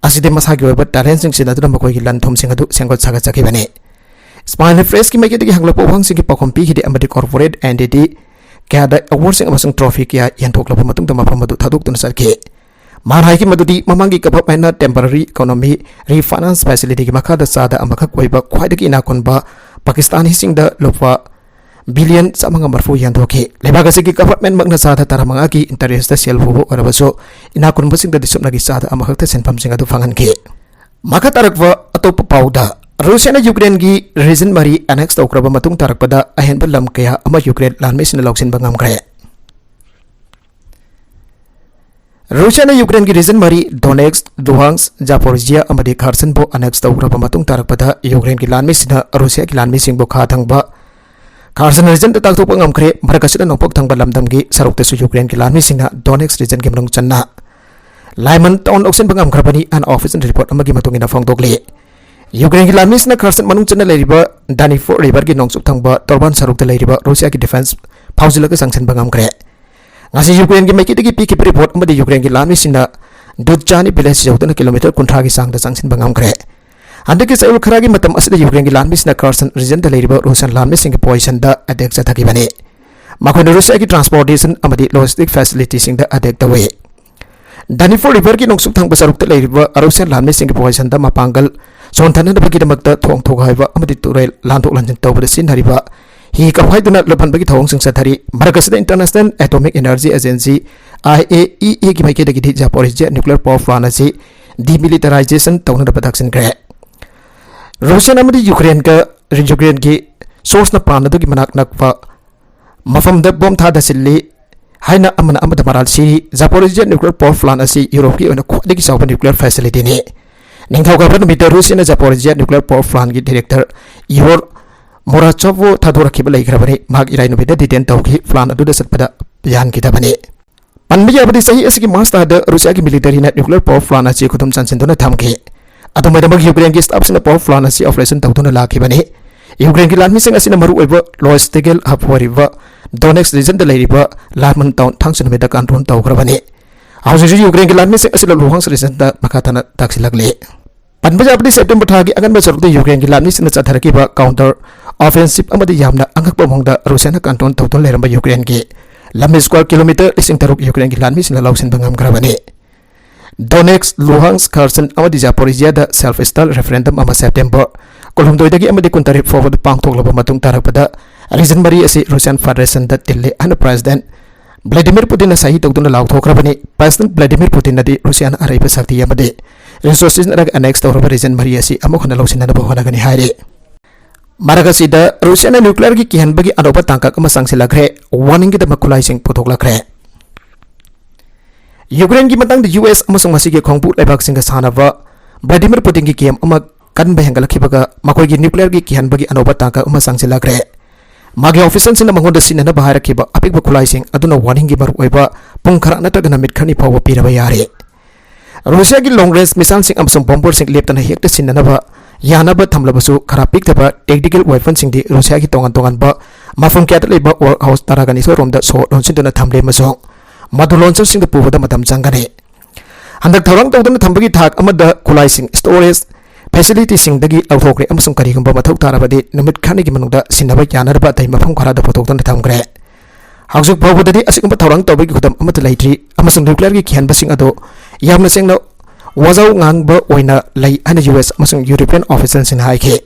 ꯑꯁꯤꯗꯤ ꯃꯁꯥꯒꯤ ꯑꯣꯏꯕ ꯇꯦꯂꯦꯟꯁꯤꯡ ꯁꯤꯖꯤꯟꯅꯗꯨꯅ ꯃꯈꯣꯏꯒꯤ ꯂꯟ ꯊꯨꯝꯁꯤꯡ ꯑꯗꯨ ꯁꯦꯝꯒꯠ ꯁꯥꯒꯠꯆꯈꯤꯕꯅꯤ꯫ ꯁ꯭ꯃꯥꯏꯜ ꯄ꯭ꯔꯦꯁꯀꯤ ꯃꯥꯏꯀꯩꯗꯒꯤ ꯍꯪꯂꯛꯄ ꯋꯥꯍꯪꯁꯤꯡꯒꯤ ꯄꯥꯎꯈꯨꯝ ꯄꯤꯈꯤꯗꯦ ꯑꯃꯗꯤ ꯀꯣꯔꯄꯣꯔꯦꯠ ꯑꯦꯟꯇꯤꯇꯤ ꯀꯌꯥꯗ ꯑꯦꯋꯥꯔꯗꯁꯤꯡ ꯑꯃꯁꯨꯡ ꯇ꯭ꯔꯣꯐꯤ ꯀꯌꯥ ꯌꯦꯟꯊꯣꯛꯂꯕ ꯃꯇꯨꯡꯗ ꯃꯐꯝ ꯑꯗꯨ ꯊꯥꯗꯣꯛꯇꯨꯅ ꯆꯠꯈꯤ꯫ ꯃꯥꯅ ꯍꯥꯏꯈꯤ ꯃꯗꯨꯗꯤ ꯃꯃꯥꯡꯒꯤ ꯒꯚꯔꯟꯃꯦꯟꯠꯅ ꯇꯦꯝꯄꯔꯔꯤ ꯏꯀꯣꯅꯣꯃꯤ ꯔꯤꯐꯥꯏꯅꯥꯟꯁ ꯐꯦꯁꯤꯂꯤꯇꯤꯒꯤ ꯃꯈꯥꯗ ꯆꯥꯗ ꯑꯃꯈꯛ ꯑꯣꯏꯕ ꯈ꯭ꯋꯥꯏꯗꯒꯤ ꯏꯅꯥꯛ ꯈꯨꯟꯕ ꯄꯥꯀꯤꯁꯇꯥꯅꯤꯁꯤꯡꯗ ꯂꯨꯄꯥ ꯕꯤꯂꯤꯌꯟ ꯆꯥꯝꯃꯉꯥ ꯃꯔꯤꯐꯨ ꯌꯦꯟꯊꯣꯛꯈꯤ꯫ ꯂꯩꯕꯥꯛ ꯑꯁꯤꯒꯤ ꯒꯚꯔꯟꯃꯦꯟꯠꯃꯛꯅ ꯆꯥꯗ ꯇꯔꯥꯃꯉꯥꯒꯤ ꯏꯟꯇꯔꯦꯁꯇ ꯁꯦꯜ ꯄꯨꯕ ꯑꯣꯏꯔꯕꯁꯨ, ꯏꯅꯥꯛ ꯈꯨꯟꯕꯁꯤꯡꯗꯗꯤ ꯁꯨꯞꯅꯒꯤ ꯆꯥꯗ ꯑꯃꯈꯛꯇ ꯁꯦꯟꯐꯝꯁꯤꯡ ꯑꯗꯨ ꯐꯪꯍꯟꯈꯤ꯫ ꯃꯈꯥ ꯇꯥꯔꯛꯄ ꯑꯇꯣꯞꯄ ꯄꯥꯎꯗ, ꯔꯨꯁꯤꯌꯥꯅ ꯌꯨꯀ꯭ꯔꯦꯟꯒꯤ ꯔꯤꯖꯟ ꯃꯔꯤ ꯑꯦꯅꯦꯛꯁ ꯇꯧꯈ꯭ꯔꯕ ꯃꯇꯨꯡ ꯇꯥꯔꯛꯄꯗ ꯑꯍꯦꯟꯕ ꯂꯝ ꯀꯌꯥ ꯑꯃ ꯌꯨꯀ꯭ꯔꯦꯟ ꯂꯥꯟꯃꯤꯁꯤꯡꯅ ꯂꯧꯁꯤꯟꯕ ꯉꯝꯈ꯭ꯔꯦ꯫ ꯔꯨꯁꯤꯌꯥꯅ ꯌꯨꯀ꯭ꯔꯦꯟꯒꯤ ꯔꯤꯖꯟ ꯃꯔꯤ, ꯗꯣꯅꯦꯠꯁ, ꯂꯨꯍꯥꯟꯁ, ꯖꯥꯄꯣꯔꯤꯖꯤꯌꯥ ꯑꯃꯗꯤ ꯈꯥꯔꯁꯟꯕꯨ ꯑꯦꯅꯦꯛꯁ ꯇꯧꯈ꯭ꯔꯕ ꯃꯇꯨꯡ ꯇꯥꯔꯛꯄꯗ, ꯌꯨꯀ꯭ꯔꯦꯟꯒꯤ ꯂꯥꯟꯃꯤꯁꯤꯡꯅ ꯔꯨꯁꯤꯌꯥꯒꯤ ꯂꯥꯟꯃꯤꯁꯤꯡꯕꯨ ꯈꯥ ꯊꯪꯕ ꯈꯥꯔꯁꯟ ꯔꯤꯖꯟꯗ ꯇꯥꯛꯊꯣꯛꯄ ꯉꯝꯈ꯭ꯔꯦ꯫ ꯃꯔꯛ ꯑꯁꯤꯗ ꯅꯣꯡꯄꯣꯛ ꯊꯪꯕ ꯂꯝꯗꯝꯒꯤ ꯁꯔꯨꯛꯇꯁꯨ ꯌꯨꯀ꯭ꯔꯦꯟꯒꯤ ꯂꯥꯟꯃꯤꯁꯤꯡꯅ ꯗꯣꯅꯦꯠꯁ ꯔꯤꯖꯟꯒꯤ ꯃꯅꯨꯡ ꯆꯟꯅ ꯂꯥꯏꯃꯟ ꯇꯥꯎꯟ ꯂꯧꯁꯤꯟꯕ ꯉꯝꯈ꯭ꯔꯕꯅꯤ ꯍꯥꯏꯅ ꯑꯣꯐꯤꯁꯤꯌꯦꯜ ꯔꯤꯄꯣꯔꯠ ꯑꯃꯒꯤ ꯃꯇꯨꯡ ꯏꯟꯅ ꯐꯣꯡꯗꯣꯛꯂꯤ꯫ ꯌꯨꯀ꯭ꯔꯦꯟꯒꯤ ꯂꯥꯟꯃꯤꯁꯤꯡꯅ ꯈꯥꯔꯁꯟ ꯃꯅꯨꯡ ꯆꯟꯅ ꯂꯩꯔꯤꯕ ꯗꯥꯅꯤꯐꯣꯔ ꯔꯤꯚꯔꯒꯤ ꯅꯣꯡꯆꯨꯞ ꯊꯪꯕ ꯇꯣꯔꯕꯥꯟ ꯁꯔꯨꯛꯇ ꯂꯩꯔꯤꯕ ꯔꯨꯁꯤꯌꯥꯒꯤ ꯗꯤꯐꯦꯟꯁ ꯐꯥꯎꯖꯤꯜꯂꯒ ꯆꯪꯁꯤꯟꯕ ꯉꯝꯈ꯭ꯔꯦ꯫ ꯉꯁꯤ ꯌꯨꯀ꯭ꯔꯦꯟꯒꯤ ꯃꯥꯏꯀꯩꯗꯒꯤ ꯄꯤꯈꯤꯕ ꯔꯤꯄꯣꯔꯠ ꯑꯃꯗꯤ ꯌꯨꯀ꯭ꯔꯦꯟꯒꯤ ꯂꯥꯟꯃꯤꯁꯤꯡꯅ ꯗꯨꯠꯆꯥꯅꯤ ꯚꯤꯂꯦꯖ ꯌꯧꯗꯨꯅ ꯀꯤꯂꯣꯃꯤꯇꯔ ꯀꯨꯟꯊ꯭ꯔꯥꯒꯤ ꯆꯥꯡꯗ ꯆꯪꯁꯤꯟꯕ ꯉꯝꯈ꯭ꯔꯦ꯫ ꯍꯟꯗꯛꯀꯤ ꯆꯌꯣꯜ ꯈꯔꯒꯤ ꯃꯇꯝ ꯑꯁꯤꯗ ꯌꯨꯀ꯭ꯔꯦꯟꯒꯤ ꯂꯥꯟꯃꯤꯁꯤꯡꯅ ꯈꯥꯔꯁꯟ ꯔꯤꯖꯟꯗ ꯂꯩꯔꯤꯕ ꯔꯨꯁꯤꯌꯥꯟ ꯂꯥꯟꯃꯤꯁꯤꯡꯒꯤ ꯄꯣꯖꯤꯁꯟꯗ ꯑꯦꯇꯦꯛ ꯆꯠꯊꯈꯤꯕꯅꯤ꯫ ꯃꯈꯣꯏꯅ ꯔꯨꯁꯤꯌꯥꯒꯤ ꯇ꯭ꯔꯥꯟꯁꯄꯣꯔꯇꯦꯁꯟ ꯑꯃꯗꯤ ꯂꯣꯖꯤꯁꯇꯤꯛ ꯐꯦꯁꯤꯂꯤꯇꯤꯁꯤꯡꯗ ꯑꯦꯇꯦꯛ ꯇꯧꯏ꯫ ꯗꯥꯅꯤꯐꯣꯔ ꯔꯤꯚꯔꯒꯤ ꯅꯣꯡꯆꯨꯞ ꯊꯪꯕ ꯁꯔꯨꯛꯇ ꯂꯩꯔꯤꯕ ꯔꯨꯁꯤꯌꯥꯟ ꯂꯥꯟꯃꯤꯁꯤꯡꯒꯤ ꯄꯣꯖꯤꯁꯟꯗ ꯃꯄꯥꯡꯒꯜ ꯁꯣꯟꯊꯅꯅꯕꯒꯤꯗꯃꯛꯇ ꯊꯣꯡ ꯊꯨꯒꯥꯏꯕ ꯑꯃꯗꯤ ꯇꯨꯔꯦꯜ ꯂꯥꯟꯊꯣꯛ ꯂꯥꯟꯁꯤꯟ ꯇꯧꯕꯗ ꯁꯤꯖꯤꯟꯅꯔꯤꯕ ꯍꯤ ꯀꯥꯞꯈꯥꯏꯗꯨꯅ ꯂꯨꯞꯍꯟꯕꯒꯤ ꯊꯧꯑꯣꯡꯁꯤꯡ ꯆꯠꯊꯔꯤ꯫ ꯃꯔꯛ ꯑꯁꯤꯗ, international atomic energy agency, I A E ꯑꯦꯒꯤ ꯃꯥꯏꯀꯩꯗꯒꯤꯗꯤ ꯖꯥꯄꯣꯔꯤꯖꯤꯌꯥ ꯅ꯭ꯌꯨꯀ꯭ꯂꯤꯌꯔ ꯄꯥꯋꯔ ꯄ꯭ꯂꯥꯟ ꯑꯁꯤ ꯗꯤꯃꯤꯂꯤꯇꯔꯥꯏꯖꯦꯁꯟ ꯇꯧꯅꯅꯕ ꯇꯛꯁꯤꯟꯈ꯭ꯔꯦ꯫ ꯔꯨꯁꯤꯌꯥꯟ ꯑꯃꯗꯤ ꯌꯨꯀ꯭ꯔꯦꯟꯒ, ꯌꯨꯀ꯭ꯔꯦꯟꯒꯤ ꯁꯣꯔꯁꯅ ꯄ꯭ꯂꯥꯟ ꯑꯗꯨꯒꯤ ꯃꯅꯥꯛ ꯅꯛꯄ ꯃꯐꯝꯗ ꯕꯣꯝ ꯊꯥꯗꯁꯤꯜꯂꯤ ꯍꯥꯏꯅ ꯑꯃꯅ ꯑꯃꯗ ꯃꯔꯥꯜ ꯁꯤꯔꯤ꯫ ꯖꯥꯄꯣꯔꯤꯖꯤꯌꯥ ꯅ꯭ꯌꯨꯀ꯭ꯂꯤꯌꯔ ꯄꯥꯋꯔ ꯄ꯭ꯂꯥꯟ ꯑꯁꯤ ꯌꯨꯔꯣꯞꯀꯤ ꯑꯣꯏꯅ ꯈ꯭ꯋꯥꯏꯗꯒꯤ ꯆꯥꯎꯕ ꯅ꯭ꯌꯨꯀ꯭ꯂꯤꯌꯔ ꯐꯦꯁꯤꯂꯤꯇꯤꯅꯤ꯫ ꯅꯤꯡꯊꯧꯀꯥꯕ ꯅꯨꯃꯤꯠꯇ ꯔꯨꯁꯤꯌꯥꯅ ꯖꯥꯄꯣꯔꯤꯖꯤꯌꯥ ꯅ꯭ꯌꯨꯀ꯭ꯂꯤꯌꯔ ꯄꯥꯋꯔ ꯄ꯭ꯂꯥꯟꯒꯤ ꯗꯤꯔꯦꯛꯇꯔ ꯏꯍꯣꯔ ꯃꯣꯔꯥꯆꯣꯚꯕꯨ ꯊꯥꯗꯣꯔꯛꯈꯤꯕ ꯂꯩꯈ꯭ꯔꯕꯅꯤ꯫ ꯃꯍꯥꯛ ꯏꯔꯥꯏ ꯅꯨꯃꯤꯠꯇ ꯗꯤꯇꯦꯟ ꯇꯧꯈꯤ, ꯄ꯭ꯂꯥꯟ ꯑꯗꯨꯗ ꯆꯠꯄꯗ ꯌꯥꯍꯟꯈꯤꯗꯕꯅꯤ꯫ ꯄꯟꯕ ꯌꯥꯕꯗꯤ, ꯆꯍꯤ ꯑꯁꯤꯒꯤ ꯃꯥꯔꯆ ꯊꯥꯗ ꯔꯨꯁꯤꯌꯥꯒꯤ ꯃꯤꯂꯤꯇꯔꯤꯅ ꯅ꯭ꯌꯨꯀ꯭ꯂꯤꯌꯔ ꯄꯥꯋꯔ ꯄ꯭ꯂꯥꯟ ꯑꯁꯤ ꯈꯨꯗꯨꯝ ꯆꯟꯁꯤꯟꯗꯨꯅ ꯊꯝꯈꯤ꯫ ꯑꯗꯨꯝ ꯑꯣꯏꯅꯃꯛ, ꯌꯨꯀ꯭ꯔꯦꯟꯒꯤ ꯁ꯭ꯇꯥꯐꯁꯤꯡꯅ ꯄꯥꯋꯔ ꯄ꯭ꯂꯥꯟ ꯑꯁꯤ ꯑꯣꯄꯔꯦꯁꯟ ꯇꯧꯗꯨꯅ ꯂꯥꯛꯈꯤꯕꯅꯤ꯫ ꯌꯨꯀ꯭ꯔꯦꯟꯒꯤ ꯂꯥꯟꯃꯤꯁꯤꯡ ꯑꯁꯤꯅ ꯃꯔꯨꯑꯣꯏꯕ ꯂꯣꯖꯤꯁꯇꯤꯀꯦꯜ ꯍꯕ ꯑꯣꯏꯔꯤꯕ ꯗꯣꯅꯦꯠꯁ ꯔꯤꯖꯟꯗ ꯂꯩꯔꯤꯕ ꯂꯥꯏꯃꯟ ꯇꯥꯎꯟ ꯊꯥꯡꯖ ꯅꯨꯃꯤꯠꯇ ꯀꯟꯇ꯭ꯔꯣꯜ ꯇꯧꯈ꯭ꯔꯕꯅꯤ꯫ ꯍꯧꯖꯤꯛꯁꯨ ꯌꯨꯀ꯭ꯔꯦꯟꯒꯤ ꯂꯥꯟꯃꯤꯁꯤꯡ ꯑꯁꯤ ꯂꯨꯍꯥꯡꯁ ꯔꯤꯖꯟꯗ ꯃꯈꯥ ꯇꯥꯅ ꯇꯥꯛꯁꯤꯜꯂꯛꯂꯤ꯫ ꯄꯟꯕ ꯌꯥꯕꯗꯤ, ꯁꯦꯞꯇꯦꯝꯕꯔ ꯊꯥꯒꯤ ꯑꯉꯟꯕ ꯁꯔꯨꯛꯇ ꯌꯨꯀ꯭ꯔꯦꯟꯒꯤ ꯂꯥꯟꯃꯤꯁꯤꯡꯅ ꯆꯠꯊꯔꯛꯈꯤꯕ ꯀꯥꯎꯟꯇꯔ ꯑꯣꯐꯦꯟꯁꯤꯞ ꯑꯃꯗꯤ ꯌꯥꯝꯅ ꯑꯉꯛꯄ ꯃꯑꯣꯡꯗ ꯔꯨꯁꯤꯌꯥꯅ ꯀꯟꯇ꯭ꯔꯣꯜ ꯇꯧꯗꯨꯅ ꯂꯩꯔꯝꯕ ꯌꯨꯀ꯭ꯔꯦꯟꯒꯤ ꯂꯝ ꯁ꯭ꯀ꯭ꯋꯥꯔ ꯀꯤꯂꯣꯃꯤꯇꯔ ꯂꯤꯁꯤꯡ ꯇꯔꯨꯛ ꯌꯨꯀ꯭ꯔꯦꯟꯒꯤ ꯂꯥꯟꯃꯤꯁꯤꯡꯅ ꯂꯧꯁꯤꯟꯕ ꯉꯝꯈ꯭ꯔꯕꯅꯤ꯫ ꯗꯣꯅꯦꯠꯁ, ꯂꯨꯍꯥꯟꯁ, ꯈꯔꯁꯟ ꯑꯃꯗꯤ ꯖꯥꯄꯣꯔꯤꯖꯤꯌꯥꯗ ꯁꯦꯜꯐ ꯁ꯭ꯇꯥꯏꯜ ꯔꯦꯐꯔꯦꯟꯗꯝ ꯑꯃ ꯁꯦꯞꯇꯦꯝꯕꯔ ꯀꯨꯟꯍꯨꯝꯗꯣꯏꯗꯒꯤ ꯑꯃꯗꯤ ꯀꯨꯟꯇꯔꯦꯠ ꯐꯥꯎꯕꯗ ꯄꯥꯡꯊꯣꯛꯂꯕ ꯃꯇꯨꯡ ꯇꯥꯔꯛꯄꯗ, ꯔꯤꯖꯟ ꯃꯔꯤ ꯑꯁꯤ ꯔꯨꯁꯤꯌꯥꯟ ꯐꯦꯗꯔꯦꯁꯟꯗ ꯇꯤꯜꯂꯦ ꯍꯥꯏꯅ ꯄ꯭ꯔꯦꯁꯤꯗꯦꯟꯠ ꯚ꯭ꯂꯥꯗꯤꯃꯤꯔ ꯄꯨꯇꯤꯟꯅ ꯁꯍꯤ ꯇꯧꯗꯨꯅ ꯂꯥꯎꯊꯣꯛꯈ꯭ꯔꯕꯅꯤ꯫ ꯄ꯭ꯔꯦꯁꯤꯗꯦꯟꯠ ꯚ꯭ꯂꯥꯗꯤꯃꯤꯔ ꯄꯨꯇꯤꯟꯅꯗꯤ ꯔꯨꯁꯤꯌꯥꯅ ꯑꯔꯩꯕ ꯁꯛꯇꯤ ꯑꯃꯗꯤ ꯔꯤꯁꯣꯔꯁꯦꯁ ꯅꯠꯇ꯭ꯔꯒ ꯑꯦꯅꯦꯛꯁ ꯇꯧꯔꯕ ꯔꯤꯖꯟ ꯃꯔꯤ ꯑꯁꯤ ꯑꯃꯨꯛ ꯍꯟꯅ ꯂꯧꯁꯤꯟꯅꯅꯕ ꯍꯣꯠꯅꯒꯅꯤ ꯍꯥꯏꯔꯤ꯫ ꯃꯔꯛ ꯑꯁꯤꯗ, ꯔꯨꯁꯤꯌꯥꯅ ꯅ꯭ꯌꯨꯀ꯭ꯂꯤꯌꯔꯒꯤ ꯀꯤꯍꯟꯕꯒꯤ ꯑꯅꯧꯕ ꯇꯥꯡꯀꯛ ꯑꯃ ꯆꯪꯁꯤꯜꯂꯛꯈ꯭ꯔꯦ꯫ ꯋꯥꯔꯅꯤꯡꯒꯤꯗꯃꯛ ꯈꯨꯠꯂꯥꯏꯁꯤꯡ ꯄꯨꯊꯣꯛꯂꯛꯈ꯭ꯔꯦ꯫ ꯌꯨꯀ꯭ꯔꯦꯟꯒꯤ ꯃꯇꯥꯡꯗ ꯌꯨ ꯑꯦꯁ ꯑꯃꯁꯨꯡ ꯃꯁꯤꯒꯤ ꯈꯣꯡꯕꯨ ꯂꯩꯕꯥꯛꯁꯤꯡꯒ ꯁꯥꯟꯅꯕ ꯚ꯭ꯂꯥꯗꯤꯃꯤꯔ ꯄꯨꯇꯤꯟꯒꯤ ꯒꯦꯝ ꯑꯃ ꯀꯟꯕ ꯍꯦꯟꯒꯠꯂꯛꯈꯤꯕꯒ, ꯃꯈꯣꯏꯒꯤ ꯅ꯭ꯌꯨꯀ꯭ꯂꯤꯌꯔꯒꯤ ꯀꯤꯍꯟꯕꯒꯤ ꯑꯅꯧꯕ ꯇꯥꯡꯀꯛ ꯑꯃ ꯆꯪꯁꯤꯜꯂꯛꯈ꯭ꯔꯦ꯫ ꯃꯥꯒꯤ ꯑꯣꯐꯤꯁꯤꯌꯦꯜꯁꯤꯡꯅ ꯃꯉꯣꯟꯗ ꯁꯤꯖꯤꯟꯅꯅꯕ ꯍꯥꯏꯔꯛꯈꯤꯕ ꯑꯄꯤꯛꯄ ꯈꯨꯠꯂꯥꯏꯁꯤꯡ ꯑꯗꯨꯅ ꯋꯥꯔꯅꯤꯡꯒꯤ ꯃꯔꯨꯑꯣꯏꯕ ꯄꯨꯡ ꯈꯔ ꯅꯠꯇ꯭ꯔꯒ ꯅꯨꯃꯤꯠ ꯈꯔꯅꯤ ꯐꯥꯎꯕ ꯄꯤꯔꯕ ꯌꯥꯔꯦ꯫ ꯔꯨꯁꯤꯌꯥꯒꯤ ꯂꯣꯡ ꯔꯦꯟꯖ ꯃꯤꯁꯥꯏꯜꯁꯤꯡ ꯑꯃꯁꯨꯡ ꯕꯣꯝꯕꯔꯁꯤꯡ ꯂꯦꯞꯇꯅ ꯍꯦꯛꯇ ꯁꯤꯖꯤꯟꯅꯅꯕ ꯌꯥꯅꯕ ꯊꯝꯂꯕꯁꯨ, ꯈꯔ ꯄꯤꯛꯊꯕ ꯇꯦꯛꯇꯤꯀꯦꯜ ꯋꯦꯄꯟꯁꯤꯡꯗꯤ ꯔꯨꯁꯤꯌꯥꯒꯤ ꯇꯣꯉꯥꯟ ꯇꯣꯉꯥꯟꯕ ꯃꯐꯝ ꯀꯌꯥꯗ ꯂꯩꯕ ꯋꯥꯔꯛ ꯍꯥꯎꯁ ꯇꯔꯥꯒ ꯅꯤꯊꯣꯏ ꯔꯣꯝꯗ ꯁꯣ ꯂꯣꯟꯁꯤꯟꯗꯨꯅ ꯊꯝꯂꯦ ꯑꯃꯁꯨꯡ ꯃꯗꯨ ꯂꯣꯟꯆꯔꯁꯤꯡꯗ ꯄꯨꯕꯗ ꯃꯇꯝ ꯆꯪꯒꯅꯤ꯫ ꯍꯟꯗꯛ ꯊꯧꯔꯥꯡ ꯇꯧꯗꯨꯅ ꯊꯝꯕꯒꯤ ꯊꯥꯛ ꯑꯃꯗ ꯈꯨꯠꯂꯥꯏꯁꯤꯡ, ꯁ꯭ꯇꯣꯔꯦꯖ ꯐꯦꯁꯤꯂꯤꯇꯤꯁꯤꯡꯗꯒꯤ ꯂꯧꯊꯣꯛꯈ꯭ꯔꯦ ꯑꯃꯁꯨꯡ ꯀꯔꯤꯒꯨꯝꯕ ꯃꯊꯧ ꯇꯥꯔꯕꯗꯤ ꯅꯨꯃꯤꯠ ꯈꯔꯅꯤꯒꯤ ꯃꯅꯨꯡꯗ ꯁꯤꯟꯅꯕ ꯌꯥꯅꯅꯕ ꯑꯇꯩ ꯃꯐꯝ ꯈꯔꯗ ꯄꯨꯊꯣꯛꯇꯨꯅ ꯊꯝꯈ꯭ꯔꯦ꯫ ꯍꯧꯖꯤꯛ ꯐꯥꯎꯕꯗꯗꯤ ꯑꯁꯤꯒꯨꯝꯕ ꯊꯧꯔꯥꯡ ꯇꯧꯕꯒꯤ ꯈꯨꯗꯝ ꯑꯃꯠꯇ ꯂꯩꯇ꯭ꯔꯤ ꯑꯃꯁꯨꯡ ꯅ꯭ꯌꯨꯀ꯭ꯂꯤꯌꯔꯒꯤ ꯀꯤꯍꯟꯕꯁꯤꯡ ꯑꯗꯨ ꯌꯥꯝꯅ ꯁꯦꯡꯅ ꯋꯥꯖꯥꯎ ꯉꯥꯡꯕ ꯑꯣꯏꯅ ꯂꯩ ꯍꯥꯏꯅ ꯌꯨ ꯑꯦꯁ ꯑꯃꯁꯨꯡ ꯌꯨꯔꯣꯄꯤꯌꯟ ꯑꯣꯐꯤꯁꯤꯌꯦꯜꯁꯤꯡꯅ ꯍꯥꯏꯈꯤ꯫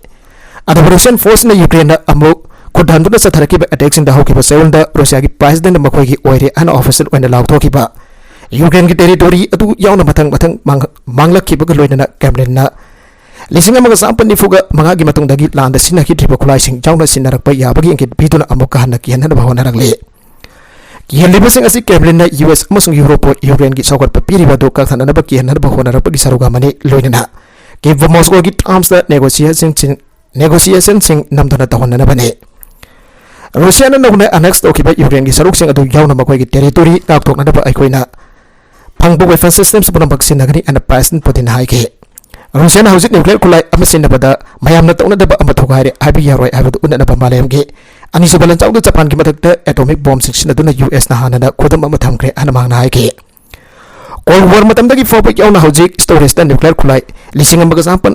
ꯑꯗꯨꯕꯨ ꯔꯨꯁꯤꯌꯟ ꯐꯣꯔꯁꯅ ꯌꯨꯀ꯭ꯔꯦꯟꯅ ꯑꯃꯨꯛ ꯈꯨꯠ ꯍꯟꯗꯨꯅ ꯆꯠꯊꯔꯛꯈꯤꯕ ꯑꯦꯇꯦꯛꯁꯤꯡꯗ ꯍꯧꯈꯤꯕ ꯆꯌꯣꯜꯗ ꯔꯨꯁꯤꯌꯥꯒꯤ ꯄ꯭ꯔꯦꯁꯤꯗꯦꯟꯠ ꯃꯈꯣꯏꯒꯤ ꯑꯣꯏꯔꯦ ꯍꯥꯏꯅ ꯑꯣꯐꯤꯁꯤꯌꯦꯜ ꯑꯣꯏꯅ ꯂꯥꯎꯊꯣꯛꯈꯤꯕ ꯌꯨꯀ꯭ꯔꯦꯟꯒꯤ ꯇꯦꯔꯤꯇꯣꯔꯤ ꯑꯗꯨ ꯌꯥꯎꯅ ꯃꯊꯪ ꯃꯊꯪ ꯃꯥꯡ-, ꯃꯥꯡꯂꯛꯈꯤꯕꯒ ꯂꯣꯏꯅꯅ ꯀ꯭ꯔꯦꯝꯂꯤꯟꯅ ꯂꯤꯁꯤꯡ ꯑꯃꯒ ꯆꯥꯃꯥꯄꯟ ꯅꯤꯐꯨꯒ ꯃꯉꯥꯒꯤ ꯃꯇꯨꯡꯗꯒꯤ ꯂꯥꯟꯗ ꯁꯤꯖꯤꯟꯅꯈꯤꯗ꯭ꯔꯤꯕ ꯈꯨꯠꯂꯥꯏꯁꯤꯡ ꯌꯥꯎꯅ ꯁꯤꯖꯤꯟꯅꯔꯛꯄ ꯌꯥꯕꯒꯤ ꯏꯪꯒꯤꯠ ꯄꯤꯗꯨꯅ ꯑꯃꯨꯛꯀ ꯍꯟꯅ ꯀꯤꯍꯟꯅꯕ ꯍꯣꯠꯅꯔꯛꯂꯤ꯫ ꯀꯤꯍꯜꯂꯤꯕꯁꯤꯡ ꯑꯁꯤ ꯀ꯭ꯔꯦꯝꯂꯤꯟꯅ ꯌꯨ ꯑꯦꯁ ꯑꯃꯁꯨꯡ ꯌꯨꯔꯣꯞꯄꯨ ꯌꯨꯀ꯭ꯔꯦꯟꯒꯤ ꯁꯧꯒꯠꯄ ꯄꯤꯔꯤꯕ ꯑꯗꯨ ꯀꯛꯊꯠꯅꯅꯕ ꯀꯤꯍꯟꯅꯕ ꯍꯣꯠꯅꯔꯛꯄꯒꯤ ꯁꯔꯨꯛ ꯑꯃꯅꯤ, ꯂꯣꯏꯅꯅ ꯀꯤꯚ ꯃꯣꯁꯀꯣꯒꯤ ꯇꯥꯔꯝꯁꯇ ꯅꯦꯒꯣꯁꯤꯌꯦꯁꯟꯁꯤꯡ, ꯅꯦꯒꯣꯁꯤꯌꯦꯁꯟꯁꯤꯡ ꯅꯝꯗꯨꯅ ꯇꯧꯍꯟꯅꯅꯕꯅꯤ꯫ ꯔꯨꯁꯤꯌꯥꯅ ꯅꯧꯅ ꯑꯦꯅꯦꯛꯁ ꯇꯧꯈꯤꯕ ꯌꯨꯀ꯭ꯔꯦꯟꯒꯤ ꯁꯔꯨꯛꯁꯤꯡ ꯑꯗꯨ ꯌꯥꯎꯅ ꯃꯈꯣꯏꯒꯤ ꯇꯦꯔꯤꯇꯣꯔꯤ ꯉꯥꯛꯊꯣꯛꯅꯅꯕ ꯑꯩꯈꯣꯏꯅ ꯐꯪꯕ ꯋꯦꯄꯟ ꯁꯤꯁꯇꯦꯝꯁ ꯄꯨꯝꯅꯃꯛ ꯁꯤꯖꯤꯟꯅꯒꯅꯤ ꯍꯥꯏꯅ ꯄ꯭ꯔꯦꯁꯤꯗꯦꯟꯠ ꯄꯨꯇꯤꯟꯅ ꯍꯥꯏꯈꯤ꯫ ꯔꯨꯁꯤꯌꯥꯅ ꯍꯧꯖꯤꯛ ꯅ꯭ꯌꯨꯀ꯭ꯂꯤꯌꯔ ꯈꯨꯠꯂꯥꯏ ꯑꯃ ꯁꯤꯖꯤꯟꯅꯕꯗ ꯃꯌꯥꯝꯅ ꯇꯧꯅꯗꯕ ꯑꯃ ꯊꯣꯛꯍꯥꯏꯔꯦ ꯍꯥꯏꯕ ꯌꯥꯔꯣꯏ ꯍꯥꯏꯕꯗꯨ ꯎꯠꯅꯅꯕ ꯃꯥꯂꯦꯝꯒꯤ ꯑꯅꯤꯁꯨꯕ ꯂꯥꯟꯖꯥꯎꯗ ꯖꯄꯥꯟꯒꯤ ꯃꯊꯛꯇ ꯑꯦꯇꯣꯃꯤꯛ ꯕꯣꯝꯁꯤꯡ ꯁꯤꯖꯤꯟꯅꯗꯨꯅ ꯌꯨ ꯑꯦꯁꯅ ꯍꯥꯟꯅꯅ ꯈꯨꯗꯝ ꯑꯃ ꯊꯝꯈ꯭ꯔꯦ ꯍꯥꯏꯅ ꯃꯍꯥꯛꯅ ꯍꯥꯏꯈꯤ꯫ Cold War ꯃꯇꯝꯗꯒꯤ ꯐꯥꯎꯕ ꯌꯥꯎꯅ ꯍꯧꯖꯤꯛ storageꯇ nuclear ꯈꯨꯠꯂꯥꯏ ꯂꯤꯁꯤꯡ ꯑꯃꯒ ꯆꯥꯃꯥꯄꯟ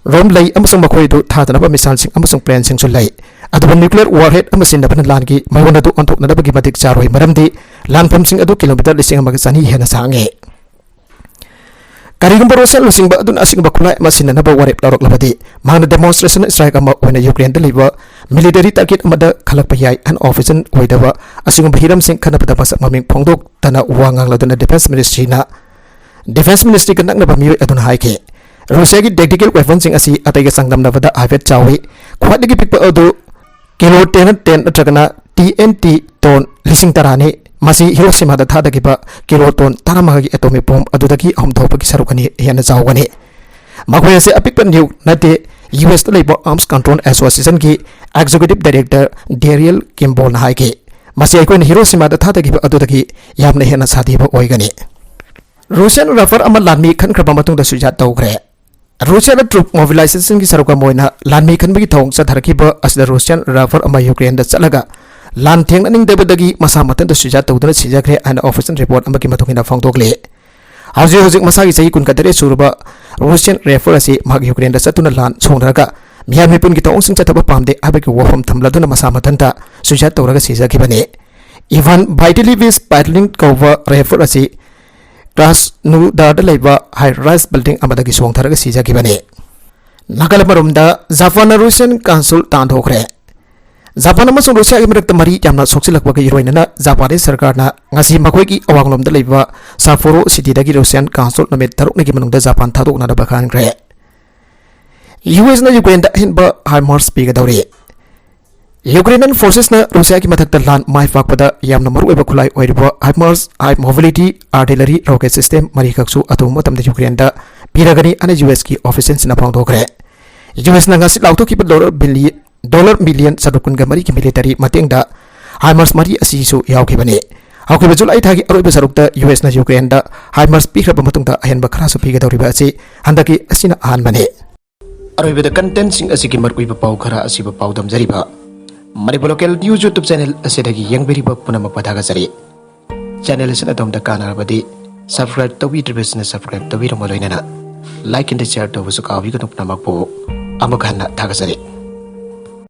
ꯔꯣꯝ ꯂꯩ, ꯑꯃꯁꯨꯡ ꯃꯈꯣꯏꯗꯨ ꯊꯥꯗꯅꯕ missileꯁꯤꯡ ꯑꯃꯁꯨꯡ planeꯁꯤꯡꯁꯨ ꯂꯩ꯫ ꯑꯗꯨꯕꯨ nuclear warhead ꯑꯃ ꯁꯤꯖꯤꯟꯅꯕꯅ ꯂꯥꯟꯒꯤ ꯃꯌꯣꯟ ꯑꯗꯨ ꯑꯣꯟꯊꯣꯛꯅꯅꯕꯒꯤ ꯃꯇꯤꯛ ꯆꯥꯔꯣꯏ, ꯃꯔꯝꯗꯤ ꯂꯥꯟꯐꯝꯁꯤꯡ ꯑꯗꯨ kilometre ꯂꯤꯁꯤꯡ ꯑꯃꯒ ꯆꯅꯤ ꯍꯦꯟꯅ ꯁꯥꯡꯉꯤ꯫ ꯀꯔꯤꯒꯨꯝꯕ ꯔꯨꯁꯤꯌꯥ ꯂꯨꯆꯤꯡꯕ ꯑꯗꯨꯅ ꯑꯁꯤꯒꯨꯝꯕ ꯈꯨꯠꯂꯥꯏ ꯑꯃ ꯁꯤꯖꯤꯟꯅꯅꯕ ꯋꯥꯔꯦꯞ ꯂꯧꯔꯛꯂꯕꯗꯤ, ꯃꯍꯥꯛꯅ demonstration strike ꯑꯃ ꯑꯣꯏꯅ ꯌꯨꯀ꯭ꯔꯦꯟꯗ ꯂꯩꯕ military target ꯑꯃꯗ ꯈꯜꯂꯛꯄ ꯌꯥꯏ꯫ Unofficial ꯑꯣꯏꯗꯕ ꯑꯁꯤꯒꯨꯝꯕ ꯍꯤꯔꯝꯁꯤꯡ ꯈꯟꯅꯕꯗ ꯃꯁꯛ ꯃꯃꯤꯡ ꯐꯣꯡꯗꯣꯛꯇꯅ ꯋꯥ ꯉꯥꯡꯂꯗꯨꯅ defense ministryꯅ, defense ministryꯒ ꯅꯛꯅꯕ ꯃꯤꯑꯣꯏ ꯑꯗꯨꯅ ꯍꯥꯏꯈꯤ, ꯔꯨꯁꯤꯌꯥꯒꯤ tactical weaponꯁꯤꯡ ꯑꯁꯤ ꯑꯇꯩꯒ ꯆꯥꯡꯗꯝꯅꯕꯗ ꯍꯥꯏꯐꯦꯠ ꯆꯥꯎꯏ꯫ ꯈ꯭ꯋꯥꯏꯗꯒꯤ ꯄꯤꯛꯄ ꯑꯗꯨ kilo ten, ten ꯅꯠꯇ꯭ꯔꯒꯅ T N T ton ꯂꯤꯁꯤꯡ ꯇꯔꯥꯅꯤ꯫ ꯃꯁꯤ ꯍꯤꯔꯣꯁꯤꯃꯥꯗ ꯊꯥꯗꯈꯤꯕ kilo ton ꯇꯔꯥꯃꯉꯥꯒꯤ atomic bomb ꯑꯗꯨꯗꯒꯤ ꯑꯍꯨꯝ ꯊꯣꯛꯄꯒꯤ ꯁꯔꯨꯛ ꯑꯅꯤ ꯍꯦꯟꯅ ꯆꯥꯎꯒꯅꯤ꯫ ꯃꯈꯣꯏ ꯑꯁꯤ ꯑꯄꯤꯛꯄ nuke ꯅꯠꯇꯦ, U S ꯇ ꯂꯩꯕ Arms Control Associationꯒꯤ executive director Dariel Kimballꯅ ꯍꯥꯏꯈꯤ꯫ ꯃꯁꯤ ꯑꯩꯈꯣꯏꯅ ꯍꯤꯔꯣꯁꯤꯃꯥꯗ ꯊꯥꯗꯈꯤꯕ ꯑꯗꯨꯗꯒꯤ ꯌꯥꯝꯅ ꯍꯦꯟꯅ ꯁꯥꯊꯤꯕ ꯑꯣꯏꯒꯅꯤ꯫ Russian Raider ꯑꯃ ꯂꯥꯟꯃꯤ ꯈꯟꯈ꯭ꯔꯕ ꯃꯇꯨꯡꯗ suicide ꯇꯧꯈ꯭ꯔꯦ꯫ ꯔꯨꯁꯤꯌꯥꯗ troop mobilizationꯒꯤ ꯁꯔꯨꯛ ꯑꯃ ꯑꯣꯏꯅ ꯂꯥꯟꯃꯤ ꯈꯟꯕꯒꯤ ꯊꯧꯑꯣꯡ ꯆꯠꯊꯔꯛꯈꯤꯕ ꯑꯁꯤꯗ Russian Raider ꯑꯃ ꯌꯨꯀ꯭ꯔꯦꯟꯗ ꯆꯠꯂꯒ ꯂꯥꯟ ꯊꯦꯡꯅꯅꯤꯡꯗꯕꯗꯒꯤ ꯃꯁꯥ ꯃꯊꯟꯇ suicide ꯇꯧꯗꯨꯅ ꯁꯤꯖꯈ꯭ꯔꯦ ꯍꯥꯏꯅ official report ꯑꯃꯒꯤ ꯃꯇꯨꯡ ꯏꯟꯅ ꯐꯣꯡꯗꯣꯛꯂꯤ꯫ ꯍꯧꯖꯤꯛ ꯍꯧꯖꯤꯛ ꯃꯁꯥꯒꯤ ꯆꯍꯤ ꯀꯨꯟꯒ ꯇꯔꯦꯠ ꯁꯨꯔꯕ Russian Raider ꯑꯁꯤ ꯃꯍꯥꯛ ꯌꯨꯀ꯭ꯔꯦꯟꯗ ꯆꯠꯇꯨꯅ ꯂꯥꯟ ꯁꯣꯛꯅꯔꯒ ꯃꯤꯍꯥꯠ ꯃꯤꯄꯨꯟꯒꯤ ꯊꯧꯑꯣꯡꯁꯤꯡ ꯆꯠꯊꯕ ꯄꯥꯝꯗꯦ ꯍꯥꯏꯕꯒꯤ ꯋꯥꯐꯝ ꯊꯝꯂꯗꯨꯅ ꯃꯁꯥ ꯃꯊꯟꯇ suicide ꯇꯧꯔꯒ ꯁꯤꯖꯈꯤꯕꯅꯤ꯫ Ivan Vitalievich Patlin ꯀꯧꯕ Raider ꯑꯁꯤ Krasnodarꯗ ꯂꯩꯕ high-rise building ꯑꯃꯗꯒꯤ ꯆꯣꯡꯊꯔꯒ ꯁꯤꯖꯈꯤꯕꯅꯤ꯫ ꯅꯥꯀꯜ ꯑꯃꯔꯣꯝꯗ ꯖꯄꯥꯟꯅ Russian consul ꯇꯥꯟꯊꯣꯛꯈ꯭ꯔꯦ꯫ ꯖꯄꯥꯟ ꯑꯃꯁꯨꯡ ꯔꯨꯁꯤꯌꯥꯒꯤ ꯃꯔꯛꯇ ꯃꯔꯤ ꯌꯥꯝꯅ ꯁꯣꯛꯆꯤꯜꯂꯛꯄꯒ ꯏꯔꯣꯏꯅꯅ ꯖꯄꯥꯅꯤꯁ ꯁꯔꯀꯥꯔꯅ ꯉꯁꯤ ꯃꯈꯣꯏꯒꯤ ꯑꯋꯥꯡꯂꯣꯝꯗ ꯂꯩꯕ Sapporo cityꯗꯒꯤ Russian consul ꯅꯨꯃꯤꯠ ꯇꯔꯨꯛꯅꯤꯒꯤ ꯃꯅꯨꯡꯗ ꯖꯄꯥꯟ ꯊꯥꯗꯣꯛꯅꯅꯕ ꯈꯟꯈ꯭ꯔꯦ꯫ U S ꯅ ꯌꯨꯀ꯭ꯔꯦꯟꯗ ꯑꯍꯦꯟꯕ HIMARS ꯄꯤꯒꯗꯧꯔꯤ꯫ Ukrainian forcesꯅ ꯔꯨꯁꯤꯌꯥꯒꯤ ꯃꯊꯛꯇ ꯂꯥꯟ ꯃꯥꯏ ꯄꯥꯛꯄꯗ ꯌꯥꯝꯅ ꯃꯔꯨꯑꯣꯏꯕ ꯈꯨꯠꯂꯥꯏ ꯑꯣꯏꯔꯤꯕ HIMARS, high mobility artillery rocket system, ꯃꯔꯤꯈꯛꯁꯨ ꯑꯊꯨꯕ ꯃꯇꯝꯗ ꯌꯨꯀ꯭ꯔꯦꯟꯗ ꯄꯤꯔꯒꯅꯤ ꯍꯥꯏꯅ U S ꯀꯤ officialꯁꯤꯡꯅ ꯐꯣꯡꯗꯣꯛꯈ꯭ꯔꯦ꯫ U S ꯅ ꯉꯁꯤ ꯂꯥꯎꯊꯣꯛꯈꯤꯕ dollar billion, dollar million ꯆꯥꯇ꯭ꯔꯨꯛ ꯀꯨꯟꯒ ꯃꯔꯤꯒꯤ military ꯃꯇꯦꯡꯗ HIMARS ꯃꯔꯤ ꯑꯁꯤꯁꯨ ꯌꯥꯎꯈꯤꯕꯅꯤ꯫ ꯍꯧꯈꯤꯕ ꯖꯨꯂꯥꯏ ꯊꯥꯒꯤ ꯑꯔꯣꯏꯕ ꯁꯔꯨꯛꯇ U S ꯅ ꯌꯨꯀ꯭ꯔꯦꯟꯗ HIMARS ꯄꯤꯈ꯭ꯔꯕ ꯃꯇꯨꯡꯗ ꯑꯍꯦꯟꯕ ꯈꯔꯁꯨ ꯄꯤꯒꯗꯧꯔꯤꯕ ꯑꯁꯤ ꯍꯟꯗꯛꯀꯤ ꯑꯁꯤꯅ ꯑꯍꯥꯟꯕꯅꯤ꯫ ꯑꯔꯣꯏꯕꯗ contentꯁꯤꯡ ꯑꯁꯤꯒꯤ ꯃꯔꯨꯑꯣꯏꯕ ꯄꯥꯎ ꯈꯔ ꯑꯁꯤꯕꯨ ꯄꯥꯎꯗꯝꯖꯔꯤꯕ Manipur Local News YouTube channel ꯑꯁꯤꯗꯒꯤ ꯌꯦꯡꯕꯤꯔꯤꯕ ꯄꯨꯝꯅꯃꯛꯄꯨ ꯊꯥꯒꯠꯆꯔꯤ꯫ Channel ꯑꯁꯤꯅ ꯑꯗꯣꯝꯗ ꯀꯥꯟꯅꯔꯕꯗꯤ Subscribe ꯇꯧꯕꯤꯗ꯭ꯔꯤꯕꯁꯤꯅ subscribe ꯇꯧꯕꯤꯔꯝꯕ ꯂꯣꯏꯅꯅ like and share ꯇꯧꯕꯁꯨ ꯀꯥꯎꯕꯤꯒꯅꯨ꯫ ꯄꯨꯝꯅꯃꯛꯄꯨ ꯑꯃꯨꯛ ꯍꯟꯅ ꯊꯥꯒꯠꯆꯔꯤ꯫